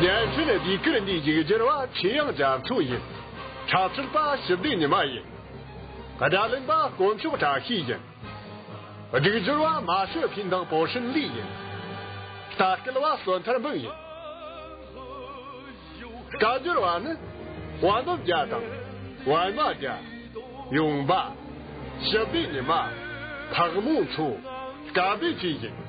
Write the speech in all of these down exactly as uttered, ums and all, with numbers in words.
རྒྱལ་ཕྲན་ཟློས་གར་འདིའི་རྒྱུགས་སྦྱོར་བ་ཆོས་དབྱངས་རྒྱ་མཚོ་ཡིན། འཁྲབ་ཁྲིད་པ་ཞི་བདེ་ཉི་མ་ཡིན། སྒྲ་ལེན་པ་དཀོན་མཆོག་བཀྲ་ཤིས་ཡིན། སྒྲིག་སྦྱོར་བ་མ་ཤོ་ཕིན་དང་པོ་ཧྲིན་ལི་ཡིན། ལྟ་སྐུལ་བ་བསོད་ཐར་འབུམ་ཡིན། སྐད་སྦྱོར་བ་ནི་དཔལ་འབབ་རྒྱལ་དང་པད་མ་རྒྱལ། ཡུང་པ། ཞི་བདེ་ཉི་མ། ཕག་མོ་མཚོ། སྐལ་ལྡན་བཅས་ཡིན།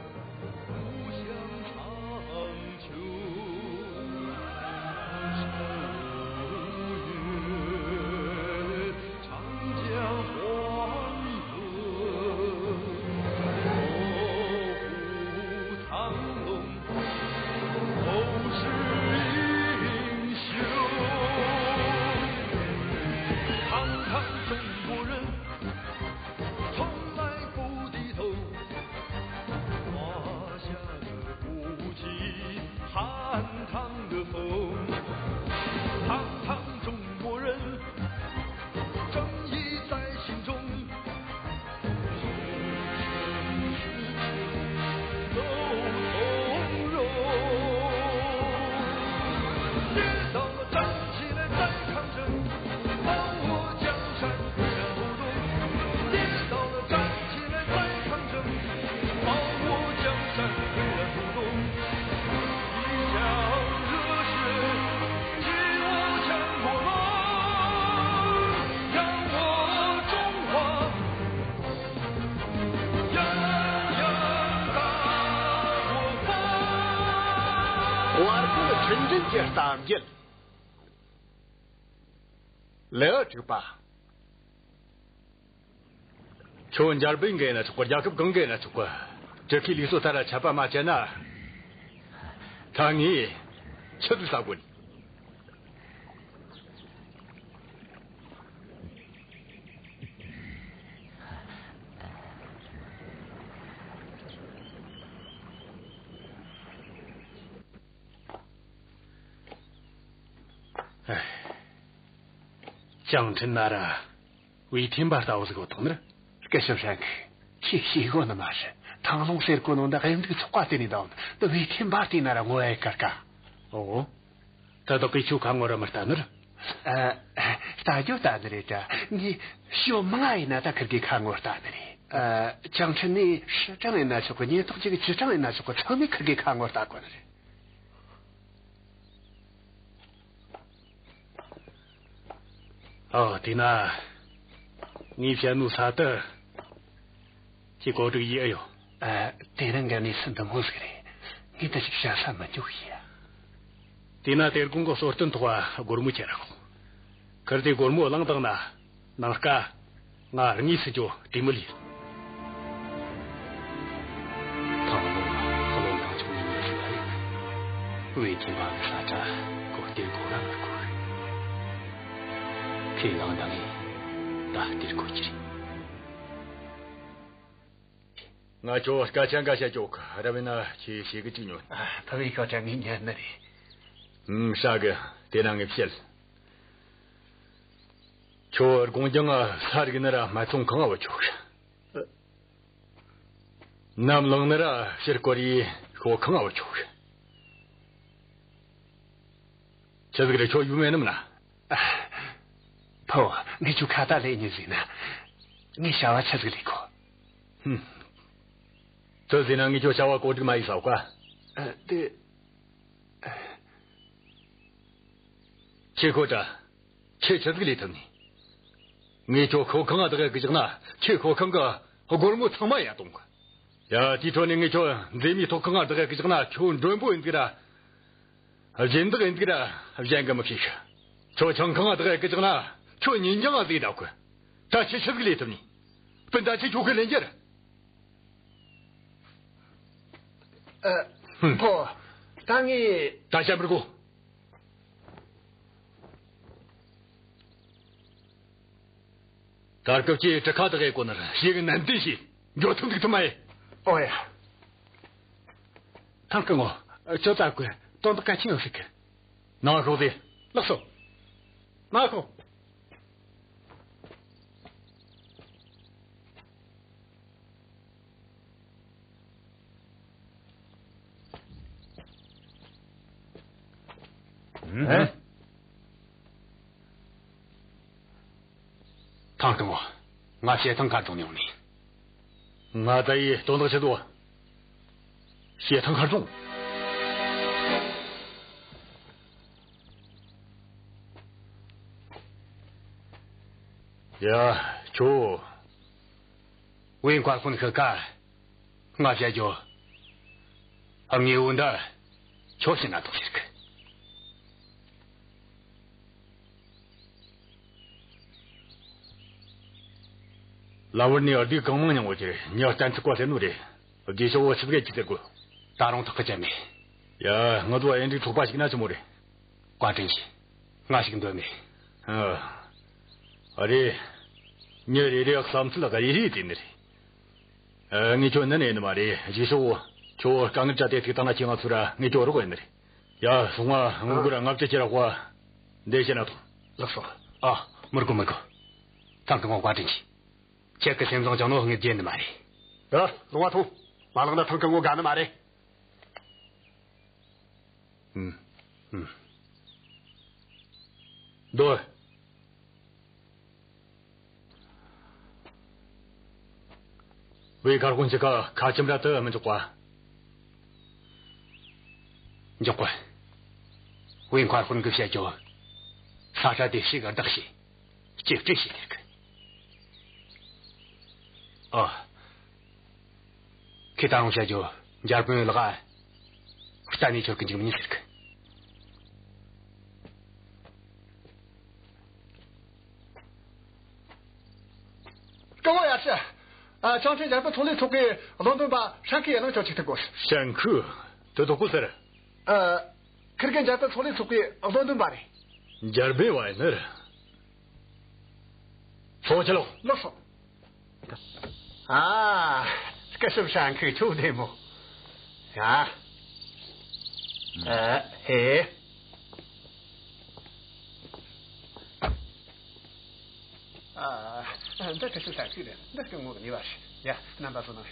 བར་སྐོར་ཁྲིན་ཀྲིན་གྱི་གཏམ་རྒྱུད། ལེའུ་དྲུག་པ། ཁྱོད་འཇར་པན་གི་ཡིན་ན་ཆོག་གི། རྒྱལ་ཁབ་གང་གི་ཡིན་ན་ཆོག་གི། ཁྲི་ཁའི་ལུགས་སྲོལ་ལྟར་ཆད་པ་མ་བཅད་ན། ད་ངས་ཆི་ཟིག་ཟ་དགོས། ཅང་ཁྲིན་ན་ར་ཝེ་ཐེན་པ་ལྟ་བུ་ཟིག་གོ་ཐོག་ནི། སྐུ་ཞབས་ཧྲན་གི་ཁྱེད་ཤེས་གོ་ནི་མ་རེད། ཐང་ལུང་ཟེར་གོ་ནོ་འདི་དབྱིན་འདུག་ཚོགས་པ་དེ་ནས་འདུག་ནི། ཝེ་ཐེན་པ་དེ་ན་ར་ངོ་ཨེ་དཀར་ཀ། ཨོ། ད་བདག་གིས་ཁྱོད་ཁ་ངོ་ར་མི་ལྟ་ནི་རེད། ཨ། ལྟ་རྒྱུ་ལྟ་ནི་རེད་དྲ། ངས་ཞོ་མང་ང་ཡིན་ན་ད་ཁིར་གི་ཁ་ངོ་ལྟ་ནི་རེད། ཨ། ཅང་ཁྲིན་ནས་ཧྲི་ཀྲང་ཡིན་ན་ཆོག་གི། ཉེན་རྟོག་ཅིག་གི་ཅི་ཀྲང་ཡིན་ན་ཆོག་གི། ཚང་མས་ཁིར་གི་ཁ་ངོ་ལྟ་གོ་ནི་རེད། ཨོ། དེས་ན་ངས་བཤད་ནོ་ས་དེ་ཁྱེད་གོ་སྒྲིག་ཡེ་ཨེ་ཡོད། ཨ། དེ་རིང་གི་གནས་ཚུལ་འདི་མོ་ཟིག་རེད། ངས་འདི་ཞིག་བཤད་ས་མི་འཇུག་ཡ། དེས་ན་དེ་དགོང་གི་གསོལ་སྟོན་ཐོག་སྒོར་མོ་ཁྱེར་ར་ཤོག། ཁིར་དེ་སྒོར་མོ་བླངས་བཏང་ན་ནངས་ཀ་ང་དངོས་སུ་ཁྱོད་བྲིས་མི་ལས། ཐང་ལུང་ལ་བློན་ཐང་ཆུང་ནས་ཉེ་ཟིག་རེད། ཝེ་ཐེན་པ་གི་ས་ཆ་གོ་སྟེར་གོ་ར་མི་གོ། ཁས་བླངས་ད་ངས་ད་སྟེར་གོ་རྒྱུ་རེད། ང་ཁྱོད་སྐད་ཆ་འགའ་བཤད་ཆོག་གི། རབ་ཡིན་ན་ཁྱེད་ཤེས་གི་ཅིག་ཉོན། ཨ། ཕ་བའི་སྐད་ཆ་ངས་ཉན་ནི་རེད། ཨུམ། ཧྲ་གི། དེ་ན་ངས་བཤད། ཁྱོད་དགོང་ལྗང་ང་ས་རིག་ནི་ར་སྨད་འཚོང་ཁང་ང་བུད་ཆོག་གི། ནམ་ལངས་ནི་ར་ཕྱིར་སྐོར་ཡེ་ཤོ་ཁང་ང་བུད་ཆོག་གི། ཆི་ཟིག་རེད། ཁྱོད་ཡུལ་མེད་ནམ་ན། ཕུ་བོ། ངས་ཁྱོད་ཁ་ཏ་ལས་ཉིན་ཟིན་ན། ངས་བྱ་བ་ཆི་ཟིག་ལས་གོ། ཧུམ། དེ་ཟིན་ན་ངས་ཁྱོད་བྱ་བ་གོ་སྒྲིག་མ་ཡེ་ས་ག། ཨ། དེ། ཁྱེད་ཁོ་ཏྲ། ཁྱེད་ཆི་ཟིག་ལས་ཐུབ་ནི། ངས་ཁྱོད་ཤོ་ཁང་ང་བདག་ཡེ་གི་བཞག་ན་ཁྱེད་ཤོ་ཁང་གི་སྒོར་མོ་ཚང་མ་ཡར་གཏོང་གི། ཡ། དེའི་འཕྲོ་ནས་ངས་ཁྱོད་མཛེས་མའི་ཐོག་ཁང་ང་བདག་ཡེ་གི་བཞག་ན་ཁྱོད་མགྲོན་པོ་ཡིན་འདུག་ར། སྦྱིན་བདག་ཡིན་འདུག་ར་གཞན་གིས་མི་ཤེས་གི། ཁྱོད་ཆང་ཁང་ང་བདག་ཡེ་གི་བཞག་ན་ཁྱོད་ཉིན་རྐྱང་ང་ཟས་བདག་གི། ད་ཁྱེད་ཆི་ཟིག་ལས་ཐུབ་ནི། སྤུན་ཟླ་ཁྱེད་ཁྱོད་ཁས་ལེན་རྒྱུ་རེད། ཨ། ཧུམ། ཕུ། ད་ངས། ད་བཤད་མི་དགོས། ད་སྐབས་ཀྱི་གྲུ་ཁ་བདག་ཡེ་གོ་ནི་ར་ཞེ་གི་ནན་ཏན་བྱོས། འགྱོ་ཐུབ་འདུག་ཐུབ་མ་ཡེ། ཨོ་ཡ། ཐང་སྐུ་ངོ། ཁྱོད་ད་གོ་དོན་དག་གལ་ཆེན་ཡོད་ཟིག་གི། ནང་ཤོག་ཟེར། ལགས་སོ། ནང་ཤོག། ཨེ། ཐང་སྐུ་ངོ། ང་བྱེ་ཐང་མཁར་རྫོང་ནས་ཡོང་ནི། ང་ད་ཡི་དོན་དག་ཆེ་དོ། བྱེ་ཐང་མཁར་རྫོང་། ཡ། ཁྱོ། ཝེ་མཁར་དཔོན་ཤི་ཁ། ང་བཤད་རྒྱུ། དངོས་པོ་འདི་ཁྱོད་བྱིན་ན་ཐོག་ཟེར་གི། ལམ་བར་ནས་སྡུག་གང་མང་མྱངས་བོ་ཁྱེར་ཉག་གཏན་ཚིག་པ་ཟེར་ནོ་རེད། དགེ་ཤོག་བོ་ཆི་ཟིག་གི་ཟེར་གོ། ད་རུང་ཐག་གི་བཅད་མེད། ཡ། ང་ཚོ་ཨེ་འདྲའི་ཚོགས་པ་ཞིག་ན་ཆི་མོ་རེད། བཀའ་དྲིན་ཆེ། ང་ཞིག་འདོད་མེད། ཨ། ཨ་རེད། མྱི་རེ་རེ་བསམ་ཚུལ་ལ་རེ་རེ་དེ་ནི་རེད། ཨ། ངས་ཁྱོད་ནན་ཡིན་ནི་མ་རེད། རྗེས་ཕྱོགས་ཁྱོད་དཀའ་ངལ་འདྲ་དེ་ཐུག་བཏང་ན་ཁྱེད་ང་ཚོ་ར་ངས་ཁྱོད་རོགས་ཡིན་ནི་རེད། ཡ། སོང་ང་དངུལ་སྒོར་ལྔ་བཅུ་ཁྱེར་ར་དཔའ་འདེད་བྱེད་ན་ཐོངས། ལགས་སོ། ཨ། མི་དགོས་མི་དགོས། ཐང་སྐུ་ངོ་བཀའ་དྲིན་ཆེ། ཁྱེད་ཀྱི་སེམས་བཟང་ཅང་ནོ་ངས་བརྗེད་ནི་མ་རེད། ཨ། ལོང་བ་ཐོངས། མ་ལོང་ན་ཐང་སྐུ་ངོ་དགའ་ནི་མ་རེད། ཨུམ། ཨུམ། སྡོད། ཝེ་མཁར་དཔོན་གྱི་ཁ་ཁ་ཆེམས་ར་དུ་མི་འཇོག་པ། འཇོག་གི། ཝེ་མཁར་དཔོན་གྱིས་བཤད་རྒྱུ། ས་ཁྲ་དེ་ཞིག་བདག་བྱས། གཅེས་སྤྲས་བྱས་ཟེར་གི། ཨ། ཁྱེད་ད་རུང་བཤད་རྒྱུ། འཇར་པན་ལག་ག་གཏན་ནས་འཆོར་གི་འཇུག་མི་ཉན་ཟེར་གི། སྐུ་ངོ་ཡར་ཞུ། ཨ། ཅང་ཁྲེན་འཇར་པན་ཚོང་ལས་ཚོགས་པའི་བློ་འདོན་པ་ཧྲན་ཁི་ཡེ་ལང་ཅོ་ཅིག་ཐུག་གོ། ཧྲན་ཁི། དེ་དོ་ཀོ་ཟེར། ཨ། ཁིར་གེ་འཇར་པན་ཚོང་ལས་ཚོགས་པའི་བློ་འདོན་པ་རེད། འཇར་པན་བ་ཡིན་ནི་རེད། ཚོགས་ཆེ་ལོ། ལགས་སོ། ཨ། སྐུ་ཞབས་ཧྲན་ཁི་ཁྱོད་བདེ་མོ། ཡ། ཨ། ཧེ། ཨ། འདི་སྐུ་ཞབས་ཧྲན་ཁི་རེད། འདི་སྐུ་ངོ་གི་ནུས་པ་རེད། ཡ། རྣམ་པ་ཚོ་ནང་།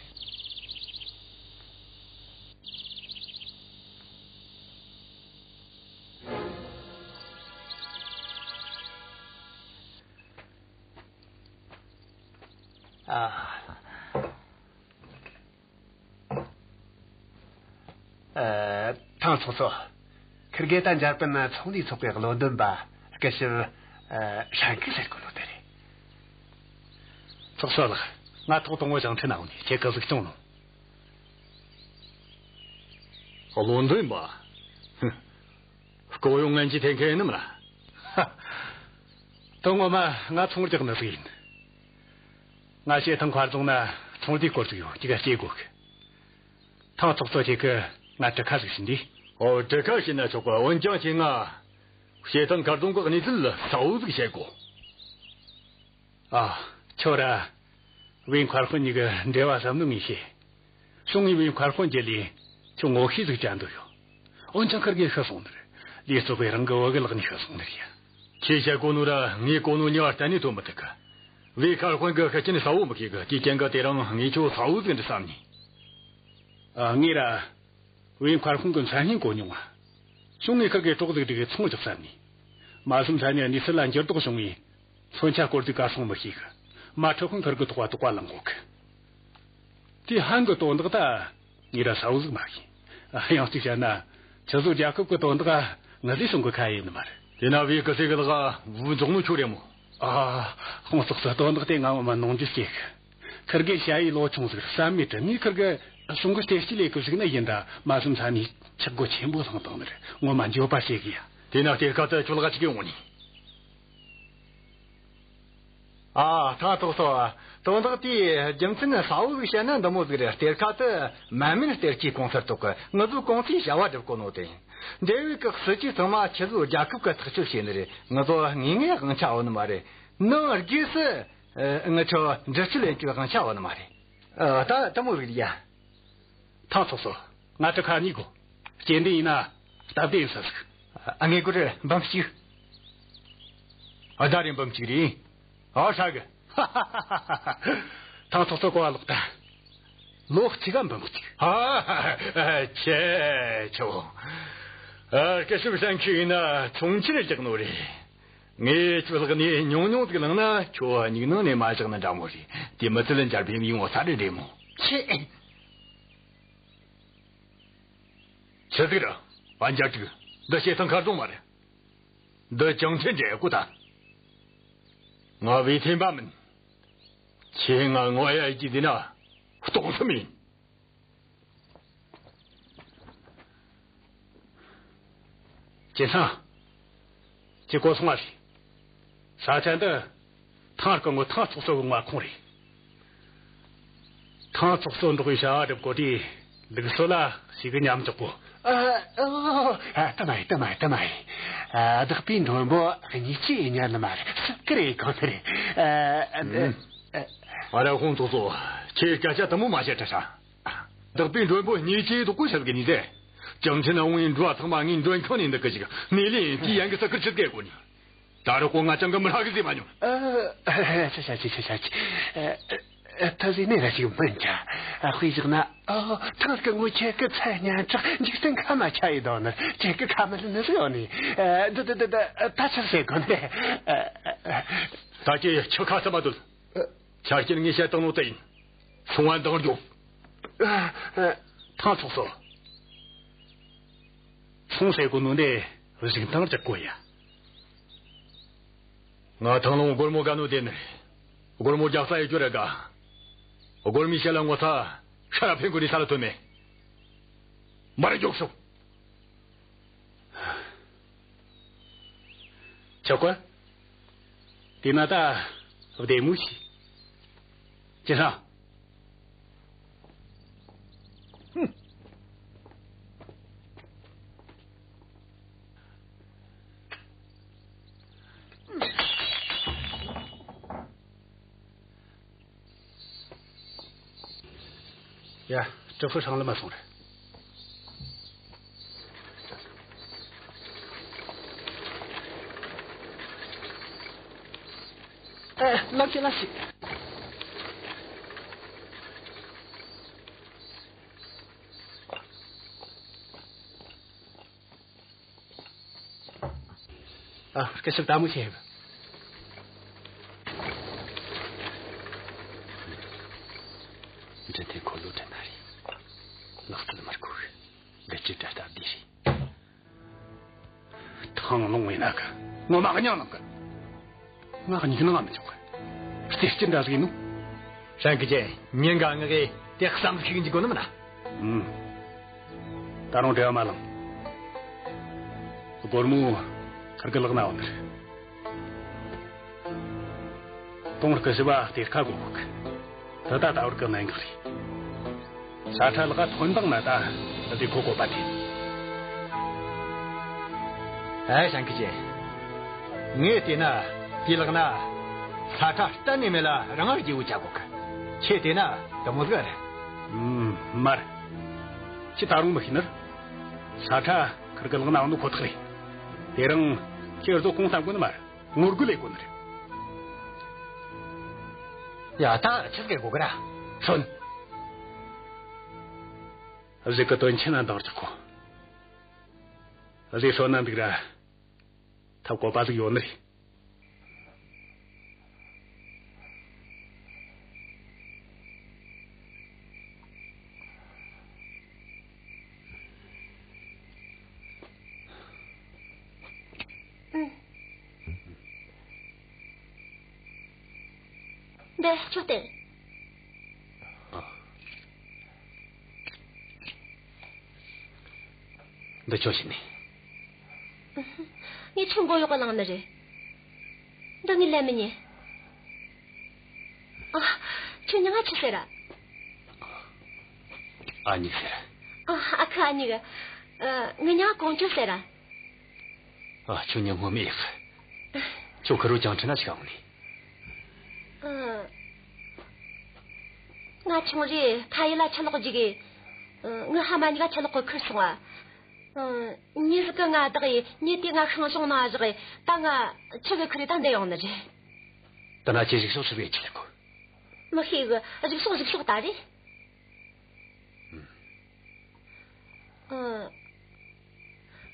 ཨ། ཨ། ཐང་ཚོགས་གཙོ། ཁིར་གེ་ད་འཇར་པན་ཚོང་ལས་ཚོགས་པའི་བློ་འདོན་པ་སྐུ་ཞབས། ཨ། ཧྲན་ཁི་ཟེར་གོ་ནོ་དེ་རེད། ཚོགས་གཙོ་ལགས། ང་ཐོག་དང་པོ་ཞིང་ཁྲི་ན་ཡོང་ནས་ཁྱེད་ཀྱི་གཟིགས་སྐྱོང་གནང་། བློ་འདོན་པ། ཧུམ། ལྐོག་གཡོ་ངན་གྱིས་འཐེན་མཁན་ཡིན་ནམ་ལ། ཧ། དོན་ངོ་མ་ང་ཚོང་རྒྱག་ནི་ཟིག་ཡིན། ང་བྱེ་ཐང་མཁར་རྫོང་ན་ཚོང་སྡེའི་སྐོར་ཟིག་ཡོད། ཅིག་ག་སྐྱེལ་དགོས་གི། ཐང་ཚོགས་གཙོ་ཁྱེད་ཀྱིས་ང་གྲུ་ཁ་ཟིག་བྱིན་དུས། ཨོ། གྲུ་ཁ་བྱིན་ན་ཆོག་གི། འོན་ཀྱང་ཁྱེད་ང་བྱེ་ཐང་མཁར་རྫོང་གི་གནས་ཚུལ་གསལ་བོ་ཟིག་བཤད་དགོས། ཨ། ཁྱོད་ར་ཝེ་མཁར་དཔོན་གཉིས་ཀྱི་འབྲེལ་བ་ཟབ་ནོ་ངས་ཤེས། སོང་ངས་ཝེ་མཁར་དཔོན་རྒྱུད་ལས་ཁྱོད་ངོ་ཤེས་ཟིག་བྱ་འདོད་ཡོད། འོན་ཀྱང་ཁིར་གེས་ཤི་སོང་ནི་རེད། ལས་བཙོག་པས་རང་གི་བུ་གི་ལག་ནས་ཤི་སོང་ནི་རེད་ཡ། ཁྱེད་བཤད་གོ་ནོ་ར་ངས་གོ་ནོ་གཉིས་བར་གཏན་ནས་ཐོན་མི་ཐུབ་གི། ཝེ་མཁར་དཔོན་གི་ཤི་རྐྱེན་གསལ་བོ་མི་ཤེས་གི། དེའི་རྐྱེན་གི་དེ་རིང་ངས་ཁྱོད་གསལ་བོ་ཟིག་འདྲི་བསམ་ནས། ཨ། ངས་ར་ཝེ་མཁར་དཔོན་གི་མཚན་སྙན་གོ་མྱོང་བ། བྱུང་ངས་ཁིར་གེ་གྲོགས་ཟིག་སྒྲིག་གི་ཚོང་རྒྱག་བསམ་ནས། མ་བསམ་ས་ནས་གནས་ཚུལ་ལ་འགྱུར་ལྡོག་བྱུང་བས། མཚོན་ཆ་སྐོར་དུས་ག་སོང་མི་ཤེས་གི། མ་འཕྲོད་ཁོང་ཁིར་གི་དོགས་པ་དོགས་པ་ལངས་གོ་གི། དེ་ཧན་གི་དོན་དག་ད་ངས་ར་གསལ་བོ་ཟིག་མ་ཤེས། ཡང་གཅིག་བཤད་ན། ཁྱེད་ཚོ་རྒྱལ་ཁབ་གི་དོན་དག་ང་ཚོས་སྲུང་གི་ཁ་ཡེད་ནི་མ་རེད། དེ་ན་ཝེ་གི་སེ་གི་ལག་བུ་འཇོག་ནོ་ཁྱོད་རེད་མོ། ཨ། ཁོང་ཙོགས་སུ་དོན་དག་དེ་ང་ངོ་མ་ནོངས་འགྱོད་སྐྱེ་གི། ཁིར་གེ་ཞ་ཡི་ལོ་ཆུང་ཟིག་བསམ་མེད་དྲི། ངས་ཁིར་གེ་སྲུང་གི་སྟེར་སྤྱད་ལས་གི་ཟིག་ན་ཡིན་ད། མ་བསམ་ས་ནས་ཆག་སྒོ་ཆེན་པོ་བསླངས་བཏང་ནི་རེད། ངོ་མ་འགྱོད་པ་སྐྱེ་གི་ཡ། དེ་ན་གཏེར་ཁ་དེ་ཁྱོད་ལག་ག་ཅིག་ཡོང་ནི། ཨ། ཐང་ཐོག་སོ། དོན་དག་དེའི་རྒྱུ་མཚན་གསལ་བོ་ཟིག་བཤད་ན་འདི་མོ་ཟིག་རེད། གཏེར་ཁ་དེ་མ་སྨད་གཏེར་གྱི་གོང་ཚད་ཐོག་གི། ང་ཚོས་གོང་ཚད་བྱ་བ་སྒྲུབ་གོ་ནོ་དེ་ཡིན། འབྲེལ་ཡོད་གི་སྲིད་ཇུས་ཚང་མ་ཁྱེད་ཚོའི་རྒྱལ་ཁབ་གི་ཐག་གཅོད་བྱས་ནི་རེད། ང་ཚོ་དངོས་གནས་དབང་ཆ་ཡོད་ནི་མ་རེད། ནང་སྒོས་སུ། ཨ། ང་ཚོ་འདྲི་གཅོད་ལེན་རྒྱུའི་དབང་ཆ་ཡོད་ནི་མ་རེད། ཨ། ད་དེ་མོ་ཟིག་རེད་ཡ། ཐང་ཚོགས་གཙོ། ང་གྲུ་ཁ་གཉིས་དགོས། སྐྱེལ་འདྲེན་ཡིན་ན་སྟབས་བདེ་ཡིན་ས་ཟིག། ཨ། དངུལ་སྒོར་འབུམ་གཅིག། ཨ། ཟླ་རེར་འབུམ་གཅིག་རེད། ཨ། ཧྲ་གི། ཐང་ཚོགས་གཙོ་གོ་བ་ལོག་ད། ལོ་གཅིག་ག་འབུམ་གཅིག། ཨ། ཆེ་ཆེ། ཨ། སྐུ་ཞབས་ཧྲན་ཁི་ཡིན་ན་ཚོང་ཆེན་རྒྱག་ནོ་རེད། ངས་ཁྱོད་ལག་ནས་ཉུང་ཉུང་ཟིག་བླངས་ན་ཁྱོད་སྙིང་ནང་ནས་མ་བཞག་ན་འདྲ་མོ་རེད། དེ་མི་ཚད་ལ་འཇར་པན་ཡོང་ས་རེད་རེད་མོ། ཆེ། ཆི་ཟིག་ར། ཨ། འཇར་ཅིག། འདི་བྱེད་སྟངས་ཁ་རྫོང་མ་རེད། འདི་ཅང་ཐེན་འདྲེ་ཀོ་ད། ང་བའི་ཐེན་པ་མིན། ཁྱེད་ང་ངོ་ཡ་ཡི་ཅི་དེ་ན་གཏོང་སེམས་ཡིན། ཅི་སང་། ཅི་གོ་སོང་བ་རེད། ས་ཆ་འདི་ཐང་སྐུ་ངོ་ཐང་ཚོགས་གཙོ་གི་མངའ་ཁོངས་རེད། ཐང་ཚོགས་གཙོ་འབྲོག་པའི་བྱ་བ་སྒྲུབ་གོ་དུས་ལུགས་སྲོལ་ལ་ཞིག་གི་ཉམས་འཇོག་གོ། ཨ། ཨ། ཨ། ད་མ་ཡིན། ད་མ་ཡིན། ད་མ་ཡིན། ཨ། བདག་པོའི་མགྲོན་པོ་གཉིས་ཀྱིས་ཉན་ནི་མ་རེད། སུ་ཀི་རེད་གོ་ནི་རེད། ཨ། ཨ། ཨ། ཨ། ར་ཧོང་ཚོགས་གཙོ། ཁྱེད་སྐད་ཆ་དུ་མོ་མ་བཤད་ཁྲ་ཧྲ། བདག་པོའི་མགྲོན་པོ་གཉིས་ཀྱིས་དོག་གོ་བཤད་གི་ནི་ཟེ། ཅང་ཆེན་ན་འོང་ཡིན་འགྲོ་བ་ཚང་མ་ངའི་མགྲོན་ཁང་ནས་འདུག་གི་ཞིག་ནས་ལེན་དེའི་ཡན་གི་ས་ཁུར་ཆུ་སྐད་གོ་ནི། ད་རུ་ཀོ་ང་ཅང་གི་མི་རག་གི་ཟེ་མ་མྱོང་། ཨ། ཆ་ཆ་ཆ་ཆ་ཆ། ཨ། ཨ། ད་ཟེ་ནས་ར་ཞིག་མིན་ཀྱ། ཨ། དཔེ་བཞག་ན། ཨ། ཐང་སྐུ་ངོ་ཁྱེད་ཀྱི་ཚད་སྙན་གྲགས་འཇིག་རྟེན་ཁ་མ་ཆ་ཡི་དོ་ནི་ཁྱེད་ཀྱི་ཁ་མི་ལ་ནི་ཟེ་ཡོད་ནི། ཨ། ད་ད་ད་ད་ད་ཆ་ཟེ་གོ་ནི། ཨ། ཨ། ད་ཁྱེད་ཆུ་ཁ་ས་མ་དུལ། ཨ། ཆ་རྐྱེན་ངས་བཤད་བཏང་ནོ་དེ་ཡིན། སོང་བ་འདང་རྒྱོབ། ཨ། ཨ། ཐང་ཚོགས་གཙོ། ཚོང་ཟེར་གོ་ནོ་འདི་གཞུག་འདང་རྒྱག་གོ་ཡ། ང་ཐང་ལུང་སྒོར་མོ་དགའ་ནོ་དེ་ནི། སྒོར་མོ་རྒྱག་ས་ཡོད་རྒྱུ་རེད་ག། སྒོར་མོའི་ཞལ་ལ་ངོ་ཚ་ཤ་ར་ཕན་གོ་ནི་ས་ལ་ཐོན་མེད། མར་རྒྱོབ་ཤོག། ཆོག་གོ། དེ་ན་ད་བདེ་མོ་ཞིག། ཅི་ཧྲ། ཧུམ། ཡ། ཀྲི་ཧྥུ་ཧྲང་ལ་མ་སོང་རེད། ཨ། ལགས་ཀྱི་ལགས་ཀྱི། ཨ། སྐད་ཆ་དལ་མོ་བཤད། འདྲི་དེ་ཁོ་ལོ་དྲན་ན་རེད། ལག་རྩལ་མར་ཁུག་གི། འདི་ཅི་འདྲ་སྟབས་བདེ་རེད། ཐང་ལུང་བའི་ནག་གི་ངོ་མ་གཉའ་ནག་གི། ང་གཉིས་ནང་ང་མི་ཆོག་གི། རྩེ་སྐྱིད་འདྲ་ཟིག་ནོ། ཧྲན་ཀི་ཅན། ཉིན་ག་ངག་གི་དེ་བསམ་ཟིག་འཇིག་གོ་ནི་མིན་ན། ཨུམ། ད་རུང་འབྲེལ་བ་མ་ལངས། སྒོར་མོ་ཁུར་གི་ལག་ན་འོང་ནི་རེད། དོང་སྐུ་ཞི་བ་གཏེར་ཁ་གོ་གོ་གི། ད་ད་ད་བར་གི་གནད་འགག་རེད། ས་ཁྲ་ལག་ཐོན་དང་ན་ད་ད་དེ་ཁོ་གོ་པ་དེ། ཨེ། ཧྲན་ཀི་ཅན། ངས་བལྟས་ན་དེའི་ལག་ན་ས་ཁྲ་གཏན་ནས་མེད་ལ་རང་ངར་རྒྱས་བོ་ཆ་གོ་གི། ཁྱེད་བལྟས་ན་དུ་མོ་ཟིག་རེད། ཨུམ། མར། ཁྱེད་ད་རུང་མི་ཤེས་ནི་རེད། ས་ཁྲ་ཁུར་གི་ལག་ན་འོང་ནི་ཁོ་ཐག་རེད། དེ་རིང་ཁྱེད་རྫོ་གོང་ཐང་གོ་ནི་མ་རེད། ངོ་རྒོལ་ལས་གོ་ནི་རེད། ཡ། ད་ཆི་ཟིག་གོ་གི་ར། སོན། གཞུག་གི་དོན་ཆེན་ན་འདང་རྒྱག་གོ། གཞུག་སོན་ན་འདུག་ར། ཐབས་བཀོད་པ་ཟིག་ཡོད་ནི་རེད། ཨུ། འདི་ཁྱོད་བསྟན། འདི་ཁྱོད་བྱིན་ནས། ངས་ཁྱོད་མགོ་གཡོག་ག་བླངས་ནི་རེད། འདི་ངས་ལེན་མི་ཉན། ཨ། ཁྱོད་མྱིང་ང་ཆི་ཟེར་ར། ཨ་ཉིག་ཟེར། ཨ། ཨ་ཁུ་ཨ་ཉིག། ཨ། ངའི་མྱིང་ང་ཀོང་ཇོ་ཟེར་ར། ཨ། ཁྱོད་མྱིང་ངོ་མི་ཡག། ཁྱོད་ཁུ་རུ་ཅང་ཁྲི་ན་ཞིག་འོང་ནི། ཨ། ང་ཆུང་རིས་ཕ་ཡུལ་ལ་ཆུ་ལོག་འཇུག་གི། ཨ། ངའི་ཕ་མ་གཉིས་ཀ་ཆུ་ལོག་གི་ཁུར་སོང་བ། ཨ། མྱི་ཟིག་གིས་ང་བདག་ཡེ་མྱི་དེ་ང་ཤིང་གཞོང་ནང་བཞག་ཡེ་ད་ང་ཆུ་གི་ཁུར་ཡེ་ད་འདི་ཡོང་ནི་རེད། ད་ན་ཁྱེད་གཞུག་ཕྱོགས་ཆི་ཟིག་ཡེ་རྒྱུ་ཟེར་གོ། མི་ཤེས་གི། གཞུག་ཕྱོགས་གཞུག་ཕྱོགས་ད་རེད།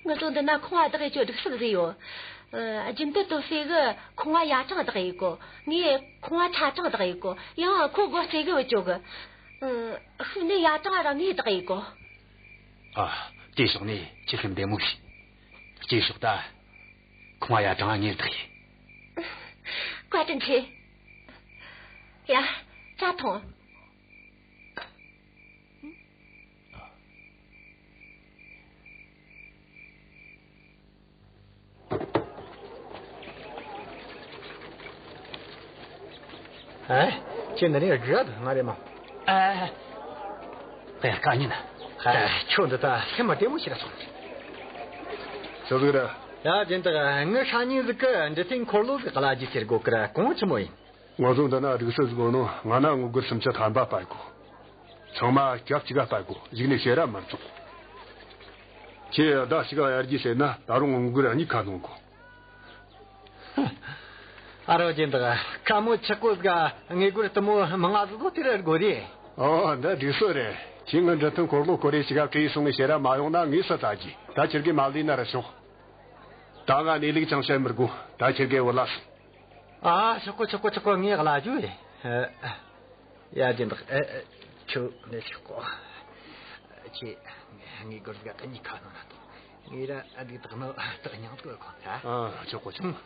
ཨ། ངུ་ཚོ་འདི་ན་ཁང་བ་བདག་གི་ཅོ་སྒྲིག་སུ་བཟོས་ཡོད། ཨ། རྒྱུན་དུ་དོ་ཕེ་གི་ཁང་བ་ཡ་གྲངས་བདག་ཡི་གོ། ངས་ཁང་བ་ཆ་གྲངས་བདག་ཡི་གོ། ཡང་ཁོ་སྒོ་རྩེ་གི་བུ་ཅོ་གི། ཨ། ཤུལ་ནས་ཡ་གྲངས་ར་ངས་བདག་ཡི་གོ། ཨ། དེ་ཕྱོགས་ནས་ཁྱེད་སེམས་བདེ་མོ་བྱོས། སྐྱེས་ཤོག་ད། ཁང་བ་ཡ་གྲངས་ངས་བདག་ཡིན། བཀའ་དྲིན་ཆེ། ཡ། ཇ་འཐུང་། ཨ། ཁྱེད་འདི་ནས་སྒུག་ང་རེ་མ། ཨ། ཨེ། བཀའ་ཉིན། ཨ། ཁྱོད་འདི་ད་སེམས་མ་བདེ་མོ་ཞིག་ར་སོང་། ཆི་ཟིག་རེད། ཡ། རྒྱན་དག་ངའི་ཤ་ཉེ་ཟིག་གི་འདྲི་ཐེངས་འཁོར་ལོ་ཟིག་གླ་རྒྱུ་ཟེར་གོ་གི་ར། གོང་ཆི་མོ་ཡིན། ང་ཚོ་འདི་ན་སྒྲིག་སྲོལ་ཟིག་ཡོད་ནོ། ང་ན་དངུལ་སྒོར་སུམ་ཅུ་ཐམ་པ་སྤར་དགོ། ཚང་མ་སྐབས་གཅིག་ག་སྤར་དགོ། གཞུག་ནས་བཤད་ར་མི་རྩོག། ཁྱེད་ཟླ་གཅིག་ག་གཡར་རྒྱུ་བྱས་ན་ད་རུང་དངུལ་སྒོར་གཉིས་ཁ་སྣོན་དགོ། ཨ་རོ། རྒྱན་དག་ཁ་མོ་ཆག་གོ་ཟིག་དངུལ་སྒོར་དུ་མོ་མང་ང་ཟིག་དེ་ར་དགོ་རེ། ཨོ། འདི་སྒྲིག་སྲོལ་རེད། ཁྱེད་ངའི་འདྲི་ཐེངས་འཁོར་ལོ་སྐོར་རེ་ཞིག་ག་གི་སོང་ངས་བཤད་ར་མ་ཡོང་ན་ངས་སུ་བཙལ་རྒྱུ། ད་ཁྱེད་ཀྱིས་མ་ལས་ན་ར་ཆོག། ད་ང་གནས་ལུགས་ཅང་བཤད་མི་དགོ། ད་ཁྱེད་ཀྱིས་བུད་ལ་སོང་། ཨ། ཆོག་གོ། ཆོག་གོ། ཆོག་གོ། ངས་གླ་རྒྱུ། ཨེ། ཡ། རྒྱན་དག་ཨེ། ཨེ། ཁྱོད་འདི་ཆོག་གོ། ཁྱེད་དངུལ་སྒོར་ཟིག་གཉིས་ཁ་སྣོན་ན་ཐོངས། ངས་ར་ཨ་འདི་དག་ནོ་དག་མྱང་ཐུག་གོ་ད། ཨ། ཆོག་གོ། ཆོག་གོ།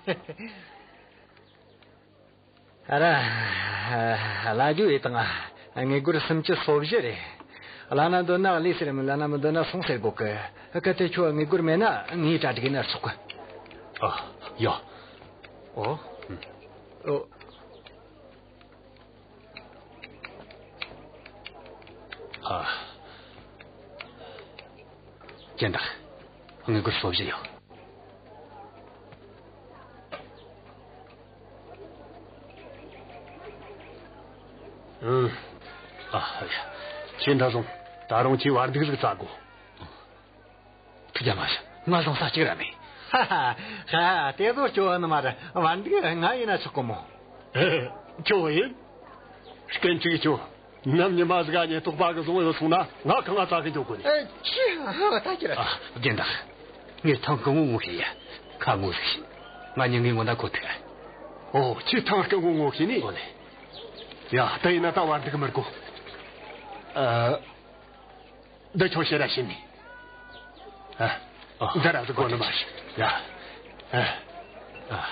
ཨ་ར། གླ་རྒྱུ་ཡེ་དང་། དངུལ་སྒོར་སུམ་ཅུ་སོ་བཞི་རེད། གླ་ན་འདོད་ན་ལས་ཟེར་མིན། གླ་ན་མི་འདོད་ན་སོང་ཟེར་གོ་གི། གལ་ཏེ་ཁྱོད་དངུལ་སྒོར་མེད་ན་ངས་གྲ་སྒྲིག་ཡས་ན་ཆོག་གི། ཨ། ཡ། ཨོ། ཨོ། ཨ། རྒྱན་དག་དངུལ་སྒོར་སོ་བཞི་ཡོད། ཨུམ། ཨ། ཁྱེད་འདི་བཟུང་། ད་རུང་ཁྱེད་བར་འདུག་ཟིག་བཙལ་དགོ། ཐུགས་རྒྱལ་མ་བཞེངས། ང་བཟང་ས་གཅིག་ར་མེད། ཧ་ཧ། ཧ། དེ་ཚོ་སྐྱོ་བ་ནི་མ་རེད། བར་འདུག་ང་ཡིན་ན་ཆོག་གོ་མོ། ཨེ། ཁྱོད་ཡིན། སྐད་ཅིག་ཁྱོད། ནམ་ཉི་མ་ཟིག་ག་ཉེན་རྟོག་པ་གིས་བཟུང་ཡོད་སོང་ན་ང་གང་ང་བཙལ་གི་འཇུག་དགོས་ནི། ཨེ། ཁྱོས་ཧ་ཧ་ད་ཁྱེར། ཨ། རྒྱན་དག་ངས་ཐང་སྐུ་ངོ་ངོ་ཤེས་ཡ། ཁ་ངོ་ཟིག་ཤེས། ང་ཉིན་ངའི་ངོ་ན་ཁོ་ཐུག་ཨོ། ཁྱོས་ཐང་སྐུ་ངོ་ངོ་ཤེས་ནི། ཨོ་ལེ། ཡ། ད་ཡིན་ན་ད་བར་འདུག་མི་དགོ། ཨ། འདི་ཁྱོད་ཕྱིར་ར་ཕྱིན་ནས། ཨ། ཨ། འདི་ར་ཟིག་དགོ་ནི་མ་རེད། ཡ། ཨ། ཨ།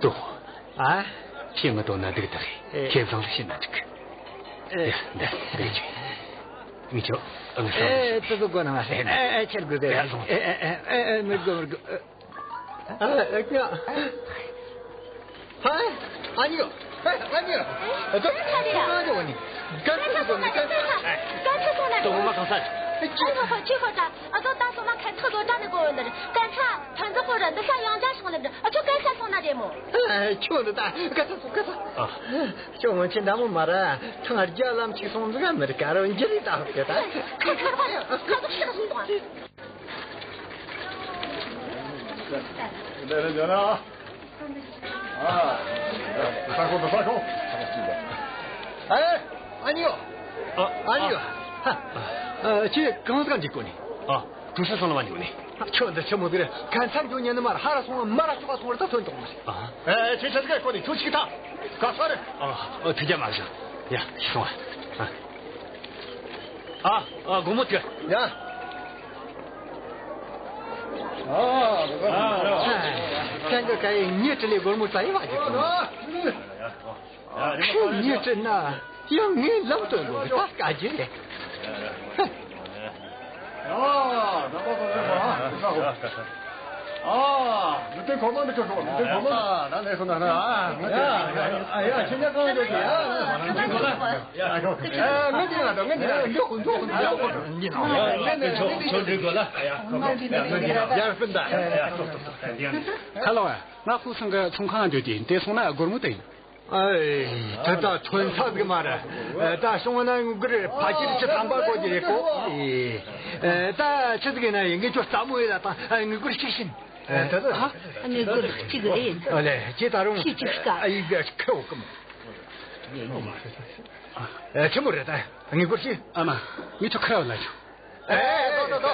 ཏོ། ཨ། ཁྱེད་ངི་དོན་ན་འདུག་ད་རེད། ཨེ། ཁྱེད་བཟང་ལ་ཕྱིན་ན་འགྲིག། ཨེ། ཡ། འདི་འདི་ཅི། ངི་ཆོ། ཨ། ངི་ཨེ། ཏི་ཏི་དགོ་ནི་མ་རེད། ཨེ། ཨེ། ཁྱེད་དགོས་ཟེར། ཡ། བཟང་། ཨེ། ཨེ། ཨེ། མི་དགོ། མི་དགོ། ཨ། ཨ། ཨ། ཨ་ནི། ཨ་ནི། ཨ། ད་ཁྱོད་ཁྱོད་ཁྱོད་ཁྱོད་ཁྱོད། གན་ཆི་སོང་ན་རེད། གན་ཆི་སོང་ན་རེད། དོ་མ་གང་ས། ཨ། ཁྱོད་ཁྱོད་ཁྱོད་ཁྱོད། ཨ། ད་དོ་མ་ཁན་ཐག་ལོ་ད་ནི་གོ་ནི། གན་ཆ་ཐོན་ཟོག་གོ་ར་འདི་ས་ཡང་ཇ་སོང་ལེ། ཨ། ཁྱོད་གན་ཆ་སོང་ན་རེད་མོ། ཨ། ཁྱོད་འདི་ད་གན་ཆ་སོང་གན་ཆ། ཨ། ཁྱོད་ངོ་ཆེ་འདྲ་མོ་མ་ར། ཐང་རྒྱ་ལམ་ཅིག་སོང་ཟིག་མི་རིག་ག་རོ་འགྱུར་རེ་ད་ཧོ་ད། ཁ་ཁ་ཁ་ཁ་ཁ་ཁ་ཁ་ཁ། ཨ། ཨེ། ཨ་ནེ། ཨ། ཨ་ནེ། ཨ། ཁྱེད་གང་ཟིག་འཇིགས་གོ་ནི། ཨ། གྲུ་ས་སང་ལ་བ་འཇུག་ནི། ཁྱོད་འདི་ཆི་མོ་ཟིག་རེད། གན་ས་འཇུག་ཉན་ནི་མ་ར་ཧ་ར་སོང་མ་ར་ཅོག་ག་སོང་ར་ད་ཐོན་ཏོང་མ་རེད། ཨ། ཨེ། ཁྱེད་ཆི་ཟིག་གོ་ནི། ཁྱོད་ཆི་གི་ད་ག་ས་རེད། ཨ། ཨ། ཐུགས་རྒྱལ་མ་བཞེངས། ཡ། སོང་ཨ། ཨ། ཨ། དགོང་མོ་ཐུག། ཡ། ཨ། ཨ། ཁྱེད་འདི་ག་ཡེ་ཉི་དྲི་ལེ་སྒོར་མོ་ཙ་ཡེ་བ་རྒྱུ། ཁྱེད་ཉི་དྲི་ན་ཡང་ངའི་ལམ་སྟོན་དགོས་གི་ད་དཀའ་རྒྱུ་རེད། ཨ། ད་པ་པ་པ་པ། ཨ། ནུ་ཏེ་ཁོ་མ་འདི་ཁོ་ནུ་ཏེ་ཁོ་མ། ཨ། ད་ནས་སོང་ན། ཨ། ང་ཏེ། ཨ། ཡ། ཁྱེད་ཉ་གང་འཇོག་གི། ཨ། ང་ཏེ་ང་ཏེ་ང་ཏེ་ང་ཏེ། འཇོག་འཇོག་འཇོག་འཇོག། འཇོག་འཇོག་འཇོག། ཨ། ང་ཏེ་ང་ཏེ། འཇོག་འཇོག་འཇོག། ཨ། ཡ། ཁོ་ཁོ། ཨ། ཁྱོད་འདི་གོ་ལ། ཨ། ཡ། ཁོ་ཁོ། ཡ། ཡར་སྤུན་ཟླ། ཡ། ཡ། ཏོག་ཏོག་ཏོག། ཁ་ལོ། ང་ཁོ་སང་གི་ཚོང་ཁང་འདོད་དེ་དེ་སོང་ན་སྒོར་མོ་དེ་ཡིན། ཨེ། ད་ད་ཐོན་ས་ཟིག་མ་རེད། ད་སོང་ན་དངུལ་སྒོར་ཕལ་ཆེར་བཅུ་ཐམ་པ་དགོས་ཀྱི་རེད་གོ། ཨེ། ད་ཆི་ཟིག་ཡིན་ན་ཡིན་གི། ཁྱོད་སླ་མོ་ཡིན་ལ་ད་དངུལ་སྒོར་གཅིག་བྱིན། ཨ། དངུལ་སྒོར་གཅིག་རེད། ཨ་ལེ། ཁྱེད་ད་རུང་ཁྱེད་གཅིག་དཀའ། ཨ། ཡིག་ག་ཁེ་བོ་གི་མོ། ཨེ། ཆི་མོ་རེད་ད། དངུལ་སྒོར་གཅིག། ཨ་མ། ངས་ཁྱོད་ཁེ་བོ་ལ་ཆོག། ཨེ། ཨེ། ཏོ་ཏོ་ཏོ།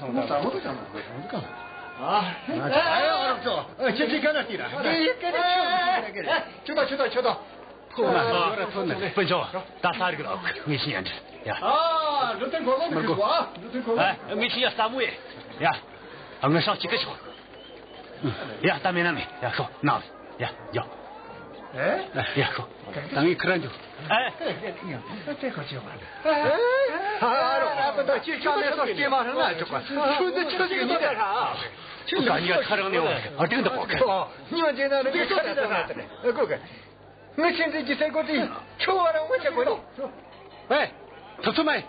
སོང་ད། ད་མོ་ད་ཅང་མ་གོ་སོང་ད། ཨ། ཨ། ཨ། ཨ། རོགས་ཚོ། ཨ། ཁྱེད་ཚོས་ག་ན་ཤི་ར། ཁྱོད་ད། ཁྱོད་ད། ཁྱོད་ད། ཐོན་ན། ཐོན་ན། སྤུན་ཆུང་། ད་ས་རིག་ལ་ངས་ཤི་ཡ་འདྲི། ཡ། ཨ། འགྲོ་དོན་གོ་ལོ་མི་མི་དགོས། འགྲོ་དོན་གོ་ལོ། ཨ། ངས་ཤི་ཡ་ས་མོ་ཡེ། ཡ། ཨ། ངས་ཤག་ཅིག་གི་ཆོག། ཡ། ད་མེད་ན་མེད། ཡ། ཤོག་ན། ཡ། ཡ། ཨེ། ཡ། ཤོག་ད་ངས་ཁི་ར་འཇུ། ཨེ། ཨ། ད་ཅི་ཆ་ནས་སོ་སྐྱེས་མ་རེད་ན་ཆོག་པ། ཁྱོད་འདི་ཆི་ཟིག་ཡིན་ནི་ར། ཁྱོད་ག་ཉི་ག་ཁ་རང་ནས་འོང་། ཨ། དེ་འདི་ཁོག་གི། ཉི་མ་རྗེས་ན་རེ་ཁ་ར་ཐོན་ན་དེ་ནས་ཨ་ཁོ་གི། ངས་ཁྱེད་འདི་ཀྱི་སེ་གོ་དེ་ཁྱོད་བ་རང་ངོ་ཆེ་གོ་ནི། ཨེ། ཐུབ་ཐུབ་མ་ཡིན།